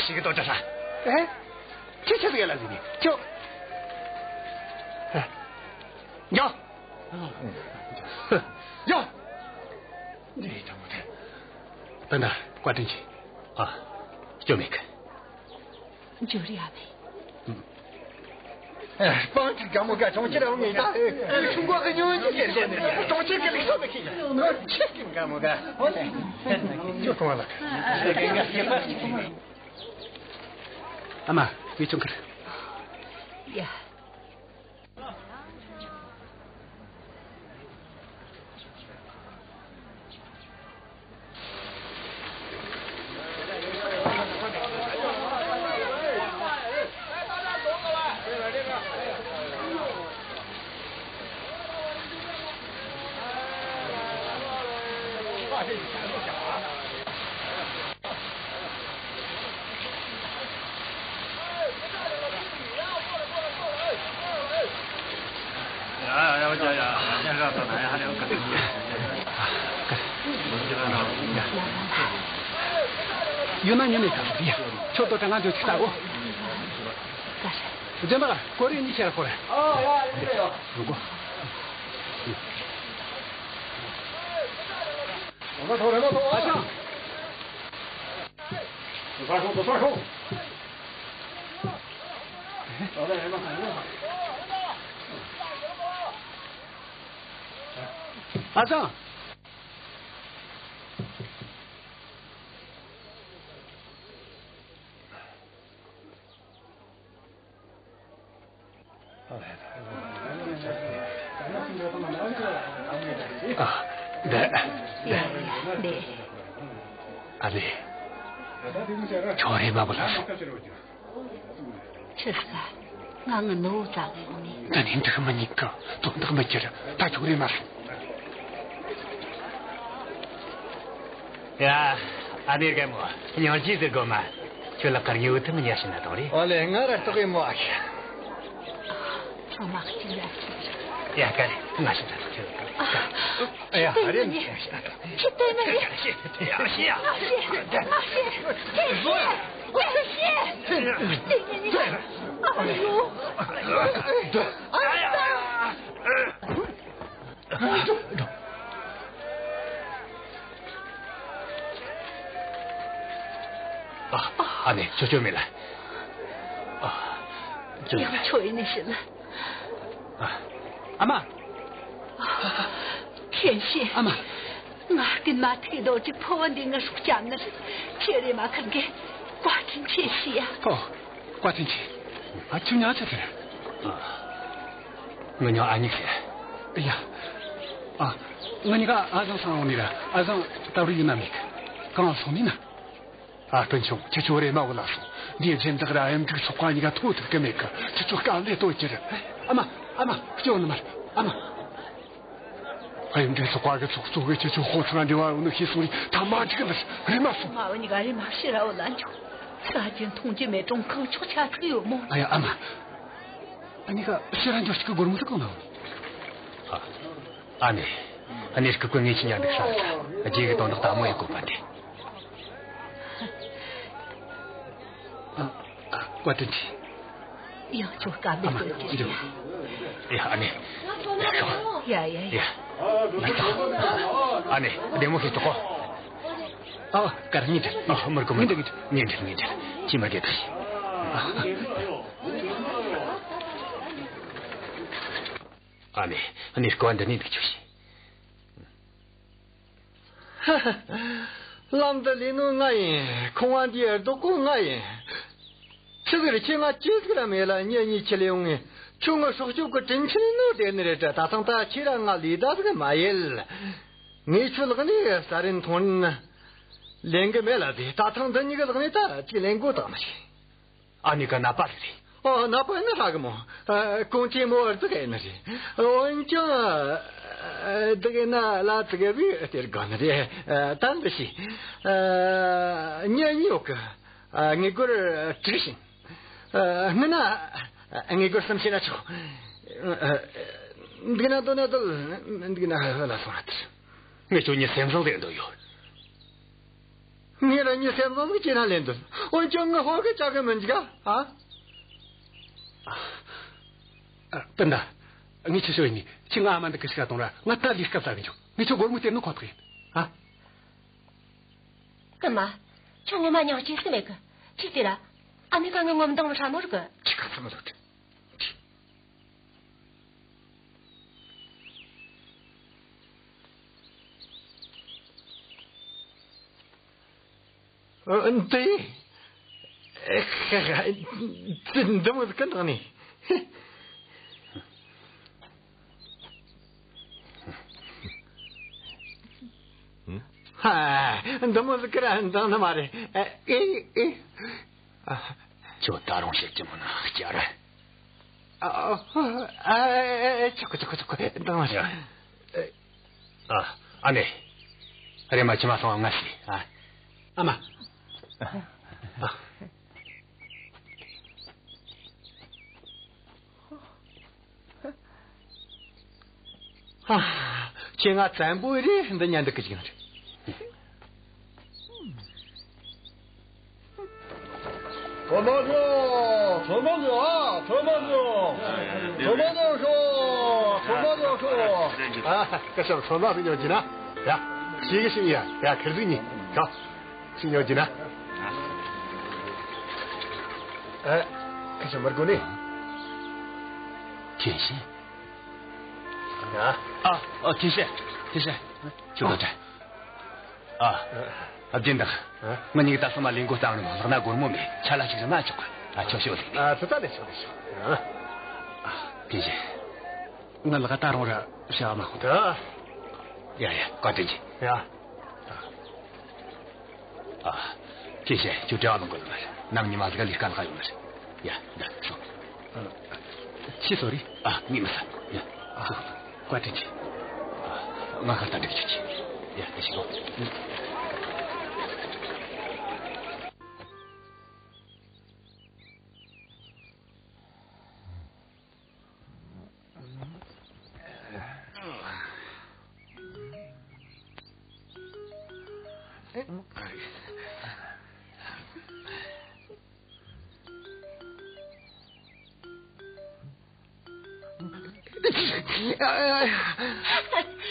ཞིག་གི་ཏོ་ཅ་ཧྲ། ཨེ། ཁྱེད་ཆ་ཟིག་ཡ་ལ་ཟིན་ནི་ཁྱོད། ཡ། ཡ། འདི་ད་མོ་དེ། ད་ན་བཀའ་དྲིན་ཆེ། ཨ། སྐྱོ་མེད་གི། འཇུ་རེ་ཨ་མེ། ཨ། སྤང་ཅིག་ག་མོ་ག་གྲོང་ཁྱེར་ར་ངེས་ད། ཨ། ཆུང་གོ་གི་ཉོན་ཅིག་ཡེ་ཟེར་ནས་གྲོང་ཁྱེར་གི་ལུགས་སྲོལ་མི་ཤེས། ཆེ་གི་ག་མོ་ག། ཨོ་ལེ། ཅོ་གང་ལ། ཨ་མ། ངས་ཅུང་ཁར། ཡ། ཡོད་ན་ཉོ་ནས་ཁ་ཡ། ཁྱོད་དོ་དྲང་ང་འཇོག་ཅིག་ལྟ་གོ། རྒྱན་པ་ལ་ཀོ་རེ་གཉིས་ཆེ་ར་ཁོ་རེ། ཨོ་ཡ། ཡིན་གྱི་ཡོད། རུ་གོ། ཨ་ཅང་། ཨ་ཅང་། ཨ། འདི། འདི། ཨ་ལེ། ཁྱོད་རེམ་མ་བུད་ལ་སོང་། ཆི་ཟིག་ང་ངི་ནུ་བོ་བཙལ་ཡོང་ནི། འདི་ནས་འདུག་མི་ཉན་གི། དོན་དག་མི་འཁྱོལ། ད་ཁྱོད་རེམ་མ་སོང་། ཡ། ཨ་ནེ་རྒན་མོ། སྙིང་རྗེ་ཟེར་དགོས་མ། ཁྱོད་ལ་ཁར་ཉེ་བོ་ཐུག་མི་ཉལ་ཕྱིན་ན་དང་རེད། ཨོ་ལེ། ང་ར་ལྟོགས་ཡི་མོ་ཨ་ཁྱི། ཚང་མ་གཅིག་ལ་གཅིག་རེད། ཡ། ག་རེ། ང་ཕྱིན་ད་ཐག་ཆོད་གི། ཡ། ཨ་རེ། ཁྱི་ལྟོས་ན་ཡ། ཁྱི་ལྟོས་ན་ཡ། ཨ་ཤེ། ཨ་ཤེ། ཨ་ཤེ། ཨ་ཤེ། ཨ་ཤེ། ཨ་ཡོ། ཨ་ཡ། ཨ། ཨ་ནེ། ཅོ་ཅོ་མེད་ལ། ཨ། ཅོ་ཡང་ཅོ་ཡིན་ནི་ཞིག་ལ། ཨ། ཨ་མ། ཁྱེད་ཤི། ཨ་མ། ང་རྐུན་མ་ཐུག་རྡོ་ཅིག་ཕོ་བ་འདི་ངི་སྲོག་སྐྱབས་ནི་རེད། ཁྱེད་རེམ་མ་ཁུར་གི། བཀའ་དྲིན་ཆེ་ཞུ་ཡ། ཨོ། བཀའ་དྲིན་ཆེ། ཨ། ཁྱོད་ཉག་ཆ་ཟེར། ཨ། ངི་ཉོ་ཨ་ཉིག་ཟེར། ཡ། ཨ། ངི་ཉི་ག་ཨ་ཟང་སང་འོང་ནི་ར། ཨ་ཟང་ད་རུ་ཡིན་ན་མེད། གང་སོང་ནི་ན། ཨ། སྤུན་ཆུང་། ཁྱེད་ཆོ་རེམ་མ་བུད་ལ་སོང་། འདིའི་སྦྱིན་བདག་ར་ཨེམ་འབྲུག་ཚོགས་པ་གཉིས་ཀ་ཐོ་ཐུག་གི་མེད་གི། ཁྱེད་ཆོ་དཀའ་ལས་སྟོན་རྒྱུ་རེད། ཨ་མ། ཨ་མ། སྐྱོ་ནི་མ་རེད། ཨ་མ། ཨ་ཡེ། འདྲེ་ཚོགས་པ་གི་ཚོགས་གཙོ་གིས་ཁྱེད་ཚོ་ཧོ་ཚང་འབྲེལ་བ་ཡོད་ནོ་ཤེས་སོང་རེད། ད་མ་འགྲིག་གི་ནི་རེད་མ་སོང་། ང་བུ་གཉིས་ཀ་རེམ་མ་ཕྱིར་ར་བུད་ལ་འགྱོ། ཟ་རྒྱུ་འཐུང་རྒྱུ་མེད་རུང་ཁང་ཆོག་ཆ་ཚིག་ཡོད་མོ། ཨ་ཡ། ཨ་མ། ཨ་ནི་ཁ་ཕྱིར་ར་འགྱོ་ཅིག་གི་སྒོར་མོ་ཟིག་གང་ན་ཡོད། ཨ། ཨ་ནེ། ཨ་ནེ་སྐུ་ཀུ་ངེད་ཆོ་མཉམ་འདུག་ས་རེད། རྗེས་གི་དོན་དག་དལ་མོ་ཡེད་དགོས་པ་འདི། ཨ། ཨ། བཀའ་དྲིན་ཆེ། ཡང་ཁྱོད་སྐབས་ལས་ཨ་མ། སྟོན་གྱི། འགྱོ། ཡ། ཨ་ནེ། ཡ། ཤོག། ཡ་ཡ་ཡ། ཡ། ལགས་སོ། ཨ་ནེ། བདེ་མོ་བྱོས་ཐོག་གོ། ཨ། ཀར་ཉིན་དེ། ཨ། མར་གོ་མི་འདུག་ཉིན་དེ། ཉིན་དེ། ཉིན་དེ། ཅི་མ་རྒྱལ་ཐག་ཤི། ཨ་ནེ། ཨ་ནེ་སྐུ་བ་འདི་ནས་འདུག་ཆོག་ཤི། ལམ་དུ་ལས་ནོ་ང་ཡིན། ཁང་བ་འདིའི་བདག་པོ་ང་ཡིན། ཆི་ཟིག་རེད། ཁྱེད་ང་ཅི་ཟིག་ར་མེད་ལ་མྱི་གཉིས་ཁྲིད་ལས་ཡོང་ངས། ཁྱོད་ངའི་སྲོག་སྐྱོབ་གི་དྲིན་ཆེན་ནོ་དེ་ནི་རེད་དྲ། ད་ཐེངས་ད་ཁྱེད་ར་ང་ལས་ད་ཟིག་མ་ཡེད། ངས་ཁྱོད་ལག་ནས་ཟ་རིན་འཐུང་རིན་ལེན་གི་མེད་ལ། དེ་ད་ཐེངས་འདི་གཉིས་ཀྱི་ལག་ནས་ད་ཅིག་ལེན་དགོས་དང་མི་ཤེས། ཨ་ནེ་ག་ནད་པ་ཟིག་རེད། ཨོ། ནད་པ་ཡིན་ན་ཧྲ་གི་མོ། ཨ། ཀོང་ཅེ་མོ་བར་དུ་ག་ཡིན་ནི་རེད། འོན་ཀྱང་། ཨ། དེ་ག་ན་ལ་དེ་ག་བི་སྟེར་དགོས་ནི་རེད། ཨ། ད་འདི་ཤི། ཨ། ཉེ་ཉེ་ཡོད་གི། ཨ། ངེས་སྒོར་དྲུག་ཤིང་། ཨ། སྔོན་ན་ངེས་སྒོར་གསུམ་ཤིང་ན་ཆོག། ཨ། འདི་ན་དོ་ན་དོ། འདི་ན་ཧ་ལ་སོང་ན་དེར། ངས་ཁྱོད་གཉིས་སེམས་བཟང་ལས་འདོད་ཡོད། ངས་རང་ཉིད་སེམས་བཟང་ཟིག་བྱས་ན་ལེན་འདོད། འོན་ཀྱང་ངས་ཧོར་གི་ལྕགས་གི་མི་འཇིག་ག། ཨ། ཨ། སྤུན་ཟླ། ངས་ཁྱོད་ཤོད་ཡིན་ནི། ཁྱོས་ང་ཨ་མ་འདི་གི་ཞིག་ག་གཏོང་ར། ང་ད་ལས་སྐབས་ཟ་གི་འཇུག། ངས་ཁྱོད་སྒོར་མོ་སྟེར་ནོ་ཁོ་ཐག་ཡིན། ཨ། རྐུན་མ། ཁྱོད་ངོ་མ་མྱིང་སྐྱེ་སྲིད་མེད་གི། ཅི་ཟེར་ར། ཨ་ནེ་ག་ངའི་ངོ་མ་འདང་ལ་ཧྲ་མོ་རེད་གི། ཁྱོས་ཁ་ཚ་མི་ལོད། ཨ། འདི། ཨེ། ཧ་ཧ། འདི་མོ་ཟིག་གི་འདང་ནི། ཧ། འདི་མོ་ཟིག་གི་ར་འདང་ནི་མ་རེད། ཨེ། ཨེ། ཨེ། ཨ། ཁྱོད་ད་རུང་བཤད་རྒྱུ་མིན་ན་སྐྱར། ཨ། ཨ། ཨ། ཨེ། ཆོག་གི། ཆོག་གི། ཆོག་གི། འདང་མ་རེད། ཡ། ཨ། ཨ་ནེ། རེམ་མ་ཁྱིམ་མ་སོང་ང་ཤི། ཨ། ཨ་མ། ཨ། ཨ། ཁྱེད་ང་བཙན་པོ་རེད། འདི་ཉན་འདུག་གི་ཅིག་རེད། ཚང་མ་ལོག། ཚང་མ་ལོག། ཨ། ཚང་མ་ལོག། ཚང་མ་ལོག་ཤོག། ཚང་མ་ལོག་ཤོག། ཨ། སྐུ་ཞབས་ཚང་མ་ལོག་ཡོང་གི་ན། ཡ། ཤེས་གི་ཤེས་ཡ། ཡ། ཁེར་ཟིག་ནི། ཡ། ཤེས་ཡོང་གི་ན། ཨ། སྐུ་ཞབས་མར་གོ་ནི། ཁྱེད་ཤེས། ཡ། ཨ། ཨ། ཁྱེད་ཤེས། ཁྱེད་ཤེས། ཁྱོད་ལ་དྲ། ཨ། ཨ། བདེན་དང་། ཨ། ང་གཉིས་ཀ་ད་སོ་མ་ལེན་གོ་བཏང་ནི་མ། ལག་ན་སྒོར་མོ་མེད། ཆ་ལ་ཞིག་ར་མ་ཆོག་ག། ཨ། ཁྱོད་ཤོད་ལེ། ཨ། ཚོད་ལྟ་ལས་ཆོག་ལས་ཆོག། ཨ། ཨ། དེ་བཞིན། ང་ལག་ད་རུང་ར་བྱ་བ་མ་ཁོ་ཐག། ཨ། ཡ་ཡ། བཀའ་དྲིན་ཆེ། ཡ། ཨ། ཁྱེད་ཤེས། ཁྱོད་བྲེལ་བ་ལོང་གོ་ཡོད་མ་རེད། ནམ་ཉི་མ་ཟིག་ལས་ཀ་ལྷག་ཡོད་མ་རེད། ཡ། ད་སོང་། ཨ། ཁྱི་སོ་རི། ཨ། ངས་མི་ཟ། ཡ། ཨ། བཀའ་དྲིན་ཆེ། ཨ། ང་ཁ་ད་འགྲིག་ཆུ་ཆེ། ཡ། ད་ཤི་གོ། ཨ།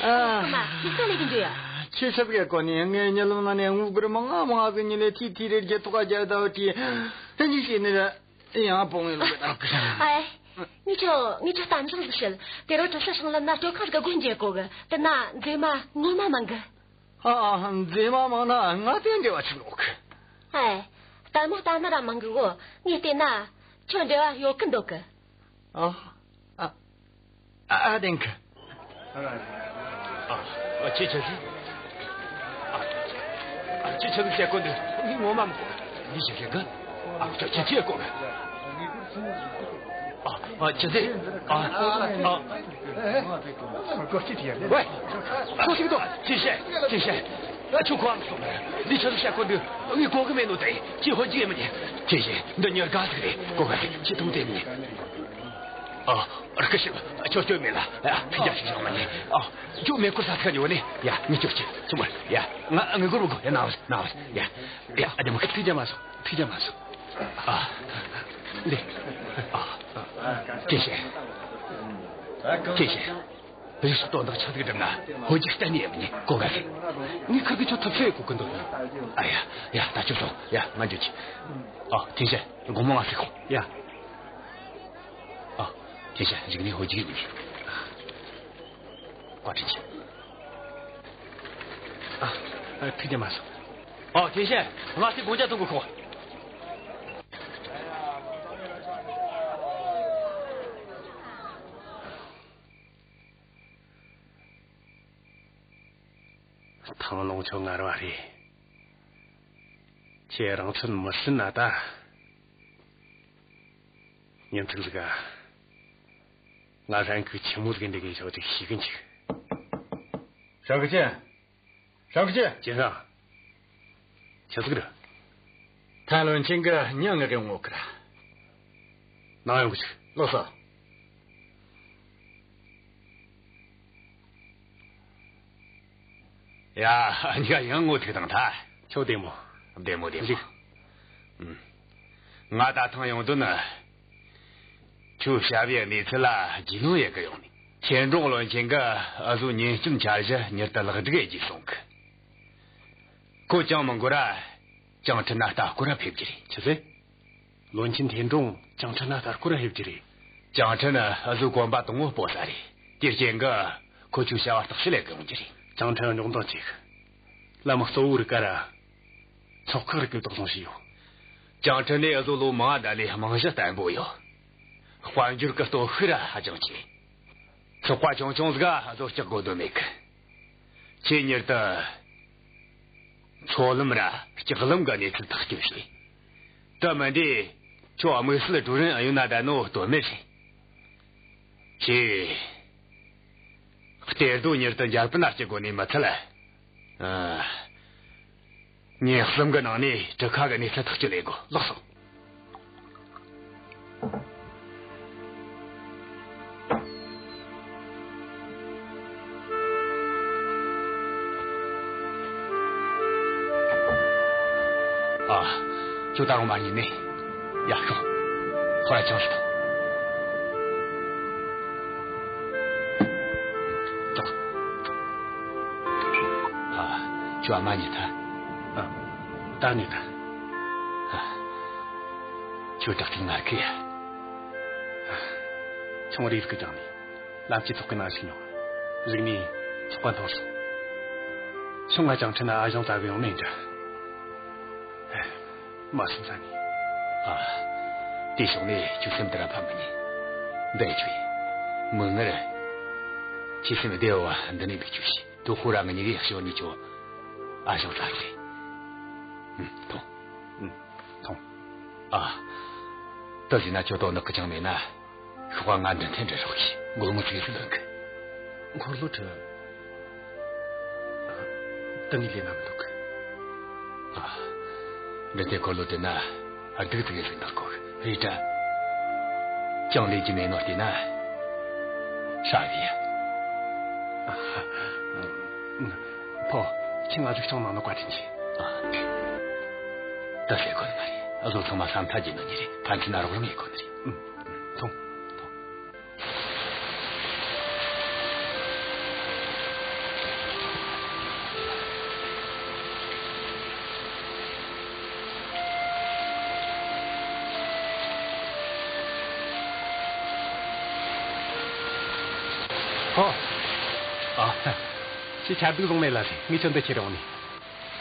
ཨ་མ། ཁྱེད་ས་ལས་ཀྱི་འཇུ་ཡ། ཁྱེད་ཆབ་གས་གོ་ནས་ངའི་ཉི་ལམ་ན་ནས་དངུལ་སྒོར་མང་ང་མང་ང་ཟིག་ཉིན་ལས་ཐིག་ཐིག་རེ་རྒྱུ་ཐོག་ག་རྒྱ་ད་བ་ཏི། ཨེ། ནི་ཤེས་ནི་ར། ཡང་པོ་ངའི་ལུགས་དང་། ཨ། ངས་ཁྱོད། ངས་ཁྱོད་གཏམ་བཟང་ཟིག་བཤད། དེ་རུ་གྲུ་ཤ་ཤང་ལམ་ན་སྤྲོ་ཁང་ཟིག་ག་སྒོ་འབྱེད་གོ་གི། དེ་ན་མཛེས་མ་ངོ་མ་མང་གི། ཨ། མཛེས་མ་མང་ན་ང་དེ་འབྲེལ་བ་ཆི་ཡོད་གི། ཨེ། ལྟད་མོ་ལྟ་ནི་ར་མང་གི་གོ། ངས་བལྟས་ན་ཁྱོད་འབྲེལ་བ་ཡོད་གི་འདོད་གི། ཨ། ཨ། ཨ། ཨ། བདེན་གི། ཨ། ཨ། ཁྱེད་ཆི་ཟིག། ཨ། ཨ། ཁྱེད་ཆི་ཟིག་བཤད་གོ་འདི། ངས་ངོ་མ་མི་གོ་གི། འདི་ཆི་ཟིག་གི། ཨ། ཁྱེད་ཆི་ཟིག་བཤད་གོ་གི། ཨ། ཨ། ཅི་ཟེར། ཨ། ཨ། ཨ། ཝེ། ཁྱོད་ཤེས་དོ། ཅི་བཤད། ཅི་བཤད། ཨ། ཁྱོད་ཁོ་ཨ་སོང་། འདི་ཆི་ཟིག་བཤད་གོ་འདུག། ངས་གོ་གི་མེད་ནོ་དེ་ཅི་ཧོ་ཅི་མི་ཉན། ཅི་བཤད། འདི་མྱི་དགའ་ཟིག་རེད། གོ་ག་ཟིག་ཅི་ཐུང་དེ་མི་ཉན། ཨ། སྐུ་ཞབས། ཁྱོད་སྐྱོན་མེད་ལ། ཨ། ཐུགས་རྒྱལ་ཞིག་བཞག་མ་ཉན། ཨ། ཁྱོད་མེ་འཁོར་ས་ཐག་ཉོ་ནས། ཡ། ངས་ཁྱོད་ཅི་ཚུམ་མ། ཡ། ང་ངས་སྒོར་མི་དགོས། ཡ། ན་བ་ན་བ། ཡ། ཡ། ཨ། དེ་མོ་ཁི་ཐུགས་རྒྱལ་མ་སོང་། ཐུགས་རྒྱལ་མ་སོང་། ཨ། ལེ། ཨ། ཅི་བཤད། ཅི་བཤད། རིགས་སུ་དོན་དག་ཆ་ཟིག་སྒྲུབ་ན་ཧོ་ཅིག་གཏན་ནས་ཡིན་མིན་གོ་ག་ཟིག། ངས་ཁུར་གི་ཁྱོད་ཐབས་ཤེས་གོ་གི་འདུག། ཨ་ཡ། ཡ། ད་ཁྱོད་སོང་། ཡ། ང་འགྱོ་གི། ཨ། ཐེན་ཤན། དགོང་མོ་ང་ཟིག་ཁོང་། ཡ། ཨ། ཐེན་ཤན། རིག་གནས་ཧོ་ཅིག་ཡིན་མིན། བཀའ་དྲིན་ཆེ། ཨ། ཨ། ཐུགས་རྒྱལ་མ་སོང་། ཨ། ཐེན་ཤན། ང་ཟིག་དགོང་ཇ་འཐུང་གི་ཁོང་། ཐང་ལོང་ཁྱོད་ངར་བ་རེད། ཁྱེད་རང་ཚོད་མི་སྲིད་ན་ད། ཉིན་ཐིག་ཟིག་ག། ང་ཧྲན་གི་ཆི་མོ་ཟིག་འདི་གི་ཞོ་ཅིག་ཤི་གིན་ཅིག། ཧྲན་གི་ཅན། ཧྲན་གི་ཅན། ཅན་ཧྲང་། ཆི་ཟིག་རེད། ཐན་བློན་ཆེན་གི་མྱི་ངག་གི་ངོ་ཁར། ནང་ཡོང་གི་ཅིག། ལགས་སོ། ཡ། འུ་གཉིས་ཀ་ཡང་ངོ་ཐུག་དང་ཐལ། ཁྱོད་བདེ་མོ། བདེ་མོ་བདེ་མོ། ལགས། ཨུམ། ང་ད་ཐེངས་ཡོང་དོན་ནི། ཁྱོད་བྱ་བའི་གནས་ཚུལ་ལ་རྒྱུས་ལོན་ཡེད་གི་ཡོང་ནི། ཆན་ཀྲོང་བློན་ཆེན་གིས་འུ་ཟོ་ཉིན་རྒྱུན་འཆར་གཞི་མྱུར་དུ་ལེགས་སྒྲིག་ཡེད་རྒྱུས་གསུང་གི། ཁོ་ཅང་མི་འགོར་ར་ཅང་ཁྲིན་ན་ལྟ་སྐོར་ར་ཕེབས་རྒྱུ་རེད། ཆི་ཟེར། བློན་ཆེན་ཐན་ཀྲོང་ཅང་ཁྲིན་ན་ལྟ་སྐོར་ར་ཕེབས་རྒྱུ་རེད། ཅང་ཁྲིན་ནི་འུ་ཟོའི་གོམ་པ་དང་པོ་སྤོ་ས་རེད། དེའི་རྐྱེན་གིས་ཁོ་ཁྱོའི་བྱ་བ་བརྟག་དཔྱད་ཡེད་གི་ཡོང་རྒྱུ་རེད། ཅང་ཁྲིན་རྙོག་འཛིང་ཆེ་གི། ལམ་གཙོ་བོ་རིག་ག་ར། ཚོགས་ཁག་རིགས་ཀྱིས་བདག་བཟུང་བྱས་ཡོད། ཅང་ཁྲིན་ནི་འུ་ཟོ་ལོ་མང་ང་ད་ལས་རྨང་གཞི་བརྟན་པོ་ཡོད། དཔལ་འབྱོར་གྱི་སྟོབས་ཤུགས་ར་ཧ་ཅང་ཆེ། ཚོགས་པ་ཆུང་ཆུང་ཟིག་ག་འུ་ཟོ་སྐྲག་དགོས་དོན་མེད་གི། ཁྱེད་མྱུར་དུ་མཚོ་ལམ་ར་ལྕགས་ལམ་གི་གནས་ཚུལ་ཐག་གཅོད་བྱོས། དེ་མིན་དུས་ཁྱོད་དམིགས་བསལ་ཀྲུའུ་རེན་ཨུ་ཡོན་ན་བསྡད་ནོ་དོན་མེད་རེད། ཁྱེད། གཏེར་རྡོ་མྱུར་དུ་འཇར་པན་ལ་སྐྱེལ་དགོས་ནི་མི་ཚད། ཨ། ཉིན་གསུམ་གི་ནང་ནས་གྲུ་ཁ་གི་གནས་ཚུལ་ཐག་གཅོད་ལས་དགོས། ལགས་སོ། ཨ། ཁྱོད་ད་རུང་མ་ཉན་ནས། ཡ། ཤོག་ཁོ་ར་ཆང་ཞིག་འཐུང་། ཨ། ཁྱོད་ཨ་མ་ཉན་ཐལ། ཨ། ད་ཉན་ཐལ། ཨ། ཁྱོད་དྲག་སྐྱེད་ངར་གི་ཡ། ཨ། ཆུང་རིས་ཀྱི་གྲང་ནས། ལམ་གྱི་ཐོག་གི་ནང་ཞིག་མྱོང་། གཞུག་ནས་ཚོགས་པ་འཐོར་སོང་། ཆུང་ང་ཅང་ཁྲིད་ན་ཨ་ཞང་བཙལ་གི་ཡོང་ནས་འདྲ། མ་སེམས་ས་ནས། ཨ། དེ་ཕྱོགས་ནས་ཁྱོད་སེམས་དེ་ར་ཕམ་མི་ཉན། འདི་ཁྱོད་མིག་སྔར་ཁྱོད་སེམས་བདེ་བ་འདི་ནས་འདུག་ཁྱོད་ཤི། དོ་ཁོ་ར་ང་གཉིས་ཀའི་ཞོར་ནས་ཁྱོད་ཨ་ཞང་བཙལ་གི། ཐོང་། ཐོང་། ཨ། ད་ཟིན་ན་ཁྱོད་དོ་ནག་གི་ཅང་མེད་ན། ཤོག་ང་འདྲ་འཐེན་འདྲ་རོགས་ཀྱིས་སྒོར་མོ་ཚིག་ཟིག་ལོན་གི། འཁོར་ལོ་ཁྲིད། དེ་ནས་ལས་ན་མི་འདུག་གི། ཨ། འདྲ་འཐེན་འཁོར་ལོ་དེ་ན་སྡུག་ཙིག་གེ་ཟིག་འདག་གོ་རེད་དྲ། ཅང་ལས་ཀྱི་མེད་ནོ་བལྟས་ན། ཧྲ་གི་ཡ། ཕོ། ཁྱེད་ང་ཚོ་ཅང་ནང་ནོ་བཀའ་དྲིན་ཆེ། ཨ། ད་ཟེར་གོ་ནི་མ་རེད། ཨ་ཟོ་ཚང་མ་ས་མཐའ་བརྗེད་ནོ་ནི་རེད། ཕན་ཚུན་ན་རོགས་རམ་ཡེད་གོ་ནི་རེད། ཨུམ། ཐོང་། ཐོང་། ཨོ། ཨ། ཁྱེད་ཆ་སྡུག་བཟུང་མེད་ལ་ཟེ། ངས་ཁྱོད་འདི་ཁྱེར་འོང་ནི།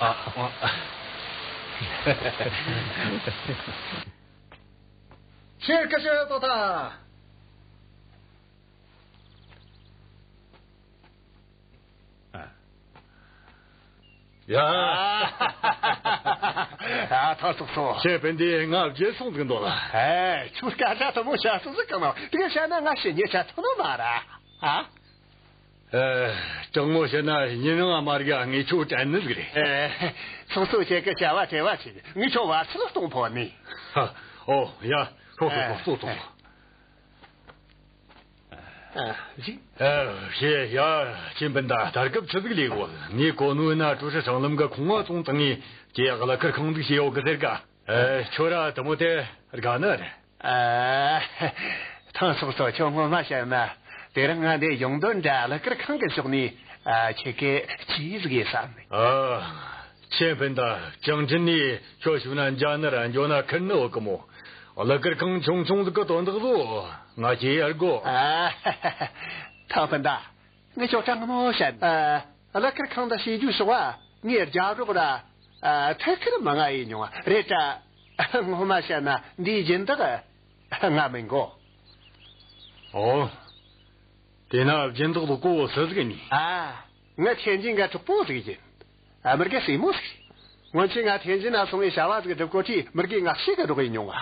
ཨ། ཨ། ཁྱེད་སྐུ་ཞབས་ཏོ་ཐ། ཡ། ཨ། ཐང་ཚོགས་ཚོ། ཁྱེད་སྤུན་ཟླས་ང་བརྗེད་སོང་ཟིག་འདོད་ལ། ཨེ། ཁྱོད་སྐད་ཆ་དེ་མོ་བཤད་སྲོལ་ཟིག་གང་ན། དེ་ག་བཤད་ན་ང་ཞེ་ཉེ་ཆ་ཐོན་ནོ་མ་ར། ཨ། ཨེ། དྲང་མོ་བཤད་ན་ཡིན་ནའང་མ་རིག་ངས་ཁྱོད་དྲན་ནི་ཟིག་རེད། ཨེ། ཚོགས་གཙོ་ཁྱེད་ཀྱི་བྱ་བ་བྲེལ་བ་ཆེ། ངས་ཁྱོད་བར་ཆད་གཏོང་ཕོད་ནི། ཧ། ཨོ་ཡ། ཤོག་ཤོག་ཤོག། ཨེ། ཚོགས་ཚོགས། ཨེ། ཨ། ཞེ་ཡ། ཁྱེད་སྤུན་ཟླ་ད་སྐབས་ཆི་ཟིག་ལས་གོ། ངས་གོ་ནོ་ན་ཀྲུའུ་ཧྲི་སྲང་ལམ་གི་ཁང་བ་བཙོངས་བཏང་ངས་ཀྱེ་གླུ་གར་ཁང་ཟིག་བྱས་ཡོད་གི་ཟེར་ག། ཨེ། ཁྱོད་ར་དེ་མོ་དེ་དགའ་ནི་རེད། ཨ། ཐང་ཚོགས་ཚོ། ཁྱོད་ངོ་མ་བཤད་ན་དེ་རིང་ང་འདི་ཡོང་དོན་འདྲ་གླུ་གར་ཁང་གི་ཕྱོགས་ནས། ཨ། ཁྱེད་ཀྱི་ཅི་ཟིག་ཡིན་བསམ་ནས། ཨ། ཁྱེད་སྤུན་ཟླ། ཅང་ཁྲིན་ནས་ཁྱོད་ཞུ་ན་འཇའ་ནི་ར་འཇོ་ན་ཁུར་ནི་ཡོད་གི་མོ། གླུ་གར་ཁང་ཆུང་ཆུང་ཟིག་གི་དོན་དག་ལོ་ང་ཅི་ཡར་གོ། ཨ། ཐང་སྤུན་ཟླ། ངས་ཁྱོད་དྲང་མོ་བཤད། ཨ། གླུ་གར་ཁང་འདི་བྱེད་རྒྱུའི་ཕྱོགས་བ་ངས་རྒྱབ་རོགས་ར། ཨ། ཐད་ཀར་མ་ང་ཡིན་མྱོང་བ་རེད་དྲ། ངོ་མ་བཤད་ན་འདིའི་སྦྱིན་བདག་ང་མིན་གོ། ཨོ། དེ་ན་སྦྱིན་བདག་ལོ་ཀོ་སུ་ཟིག་ནི། ཨ། ང་ཐེན་ཅིན་གི་གྲོགས་པོ་ཟིག་ཡིན། ཨ། མི་དགེ་སྲས་མོ་ཟིག། སྔོན་ཆད་ང་ཐེན་ཅིན་ན་སོང་བའི་བྱ་བ་ཟིག་སྒྲུབ་གོ་དུས་མི་དགེ་ང་ཞེ་གི་རོགས་ཡིན་མྱོང་བ།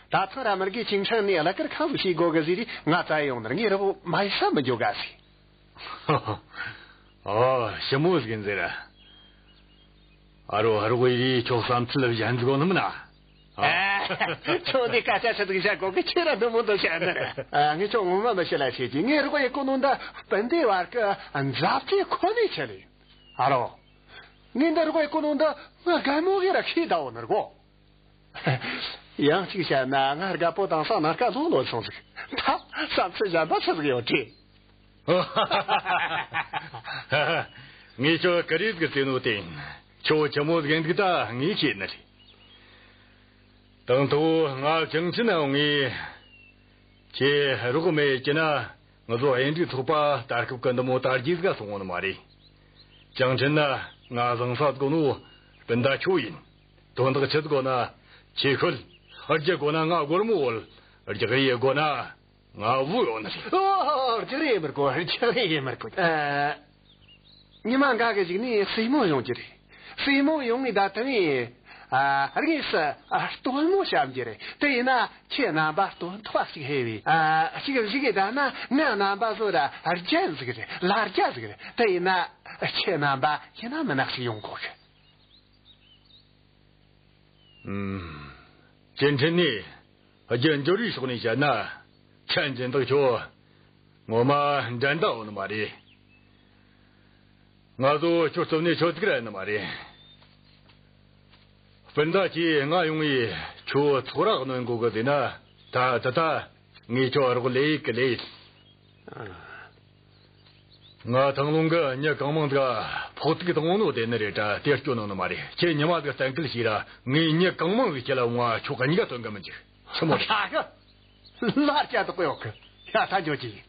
ད་ཐེངས་ར་མི་དགེ་ཅིང་ཁྲིན་ནས་གླུ་གར་ཁང་ཟིག་བྱེད་དགོ་གི་ཟེར་རེ་ང་བཙལ་ཡོང་ནི་ར། ངས་རོགས་མ་ཡེད་ས་མི་འཇོག་ག་ཟིག། ཨོ། ཞི་མོ་ཟིག་ཡིན་ཟེར། ཨ་རོ། ཨ་རོ། ཡེ་རེ་ཁྱོད་བསམ་ཚུལ་གཞན་ཟིག་ཡོད་ནི་མིན་ན། ཨ། ཁྱོད་འདི་སྐད་ཆ་ཆི་ཟིག་བཤད་གོ་གི། ཁྱེད་ར་འདི་མོ་འདི་བཤད་ནི་རེད། ཨ། ངས་ཁྱོད་ངོ་མ་མི་ཤེས་ལ་བཤད་ཀྱི། ངས་རོགས་ཡེད་གོ་ནོ་འདི་སྤུན་ཟླའི་བར་གི་མཛའ་བརྩེ་ཁོ་ནའི་ཆེད་ལ་ཡིན། ཨ་རོ། ངས་འདི་རོགས་ཡེད་གོ་ནོ་འདི་ང་རྒན་མོ་གིས་ར་ཤེས་བསྡད་ཡོད་ནི་རེད་གོ། ཡང་གཅིག་བཤད་ན་ང་རྒད་པོ་དེང་སང་ནངས་ཀ་ལོ་ལོན་སོང་ཟིག། ད་བསམ་ཚུལ་གཞན་པ་ཆི་ཟིག་ཡོད་དྲིས། ངས་ཁྱོད་ཀུ་རེ་ཟིག་བརྩེས་ནོ་དེ་ཡིན། ཁྱོད་ཆི་མོ་ཟིག་ཡིན་འདུག་ད་ངས་ཤེས་ནི་རེད། དང་ཐོག་ང་ཅང་ཁྲིན་ན་ཡོང་ངས་ཁྱེད་རོགས་མེད་ཀྱི་ན། ང་ཚོ་ཨེ་འབྲུག་ཚོགས་པ་ད་སྐབས་ཀྱི་འདི་མོ་དར་རྒྱས་ཟིག་སོང་ངོ་ནི་མ་རེད། ཅང་ཁྲིན་ན་ང་བཟང་ས་དགོ་ནོ་སྤུན་ཟླ་ཁྱོད་ཡིན། དོན་དག་ཆི་དགོ་ན་ཁྱེད་ཤོད། རྒྱུ་དགོ་ན་ང་སྒོར་མོ་བོར། རྒྱག་རེས་དགོ་ན་ང་བུ་ཡོད་ནི་རེད། ཨོ། རྒྱག་རེས་མི་དགོ། རྒྱག་རེས་མི་དགོ། ཨ། ཉི་མ་འགའ་གི་གཞུག་ནས་སྲས་མོ་ཡོང་རྒྱུ་རེད། སྲས་མོ་ཡོང་ནས་ད་ཐེངས། ཨ། དངོས་སུ། ཨ། སྟོན་མོ་བཤམ་རྒྱུ་རེད། དེ་ཡིན་ན་ཁྱེད་རྣམ་པ་སྟོན་ཐོག་ཞིག་ཧེ་བས། ཨ། ཞིག་ཞིག་གི་ད་ན་ང་རྣམ་པ་ཚོ་ར་རྒྱན་ཟིག་རེད། ལ་རྒྱ་ཟིག་རེད། དེ་ཡིན་ན་ཁྱེད་རྣམ་པ་ཡིན་ན་མིན་ན་ཞིག་ཡོང་དགོ་གི། ཨུམ། ཅིན་ཁྲིན་ནས་རྒྱུ་འབྱོར་བའི་ཕྱོགས་ནས་བཤད་ན་ཁྲན་སྦྱིན་བདག་ཁྱོད་ངོ་མ་འགྲན་ཟླ་ཡོད་ནི་མ་རེད། ང་ཚོ་ཁྱོད་རྩོད་ནས་ཆོད་ཟིག་ར་ཡིན་ནི་མ་རེད། སྤུན་ཟླ་ཁྱེད་ང་ཡོང་ངས་ཁྱོད་ཚོགས་ར་གནོན་དགོ་གི་ཟེར་ན། ད་ད་ད་ངས་ཁྱོད་རོགས་ལས་གི་ལས། ང་ཐང་ལུང་གི་མྱི་གང་མང་ཟིག་ཕོག་ཐུག་བཏང་ནོ་དེ་ནི་རེད་དྲ། དེ་སྐྱོ་ནང་ནི་མ་རེད། ཁྱེད་ཉི་མ་ཟིག་གཏན་འཁེལ་བྱོས་ར། ངས་མྱི་གང་མང་ཟིག་ཁྱེད་ལ་འོང་བ་ཁྱོད་གཉིས་ཀ་དོན་གི་མི་འཇུག། ཆི་མོ་རེད། ཧྲ་གི། ལར་ཀྱ་དོག་ཡོད་གི། ཡ་ད་འཇོག་གི།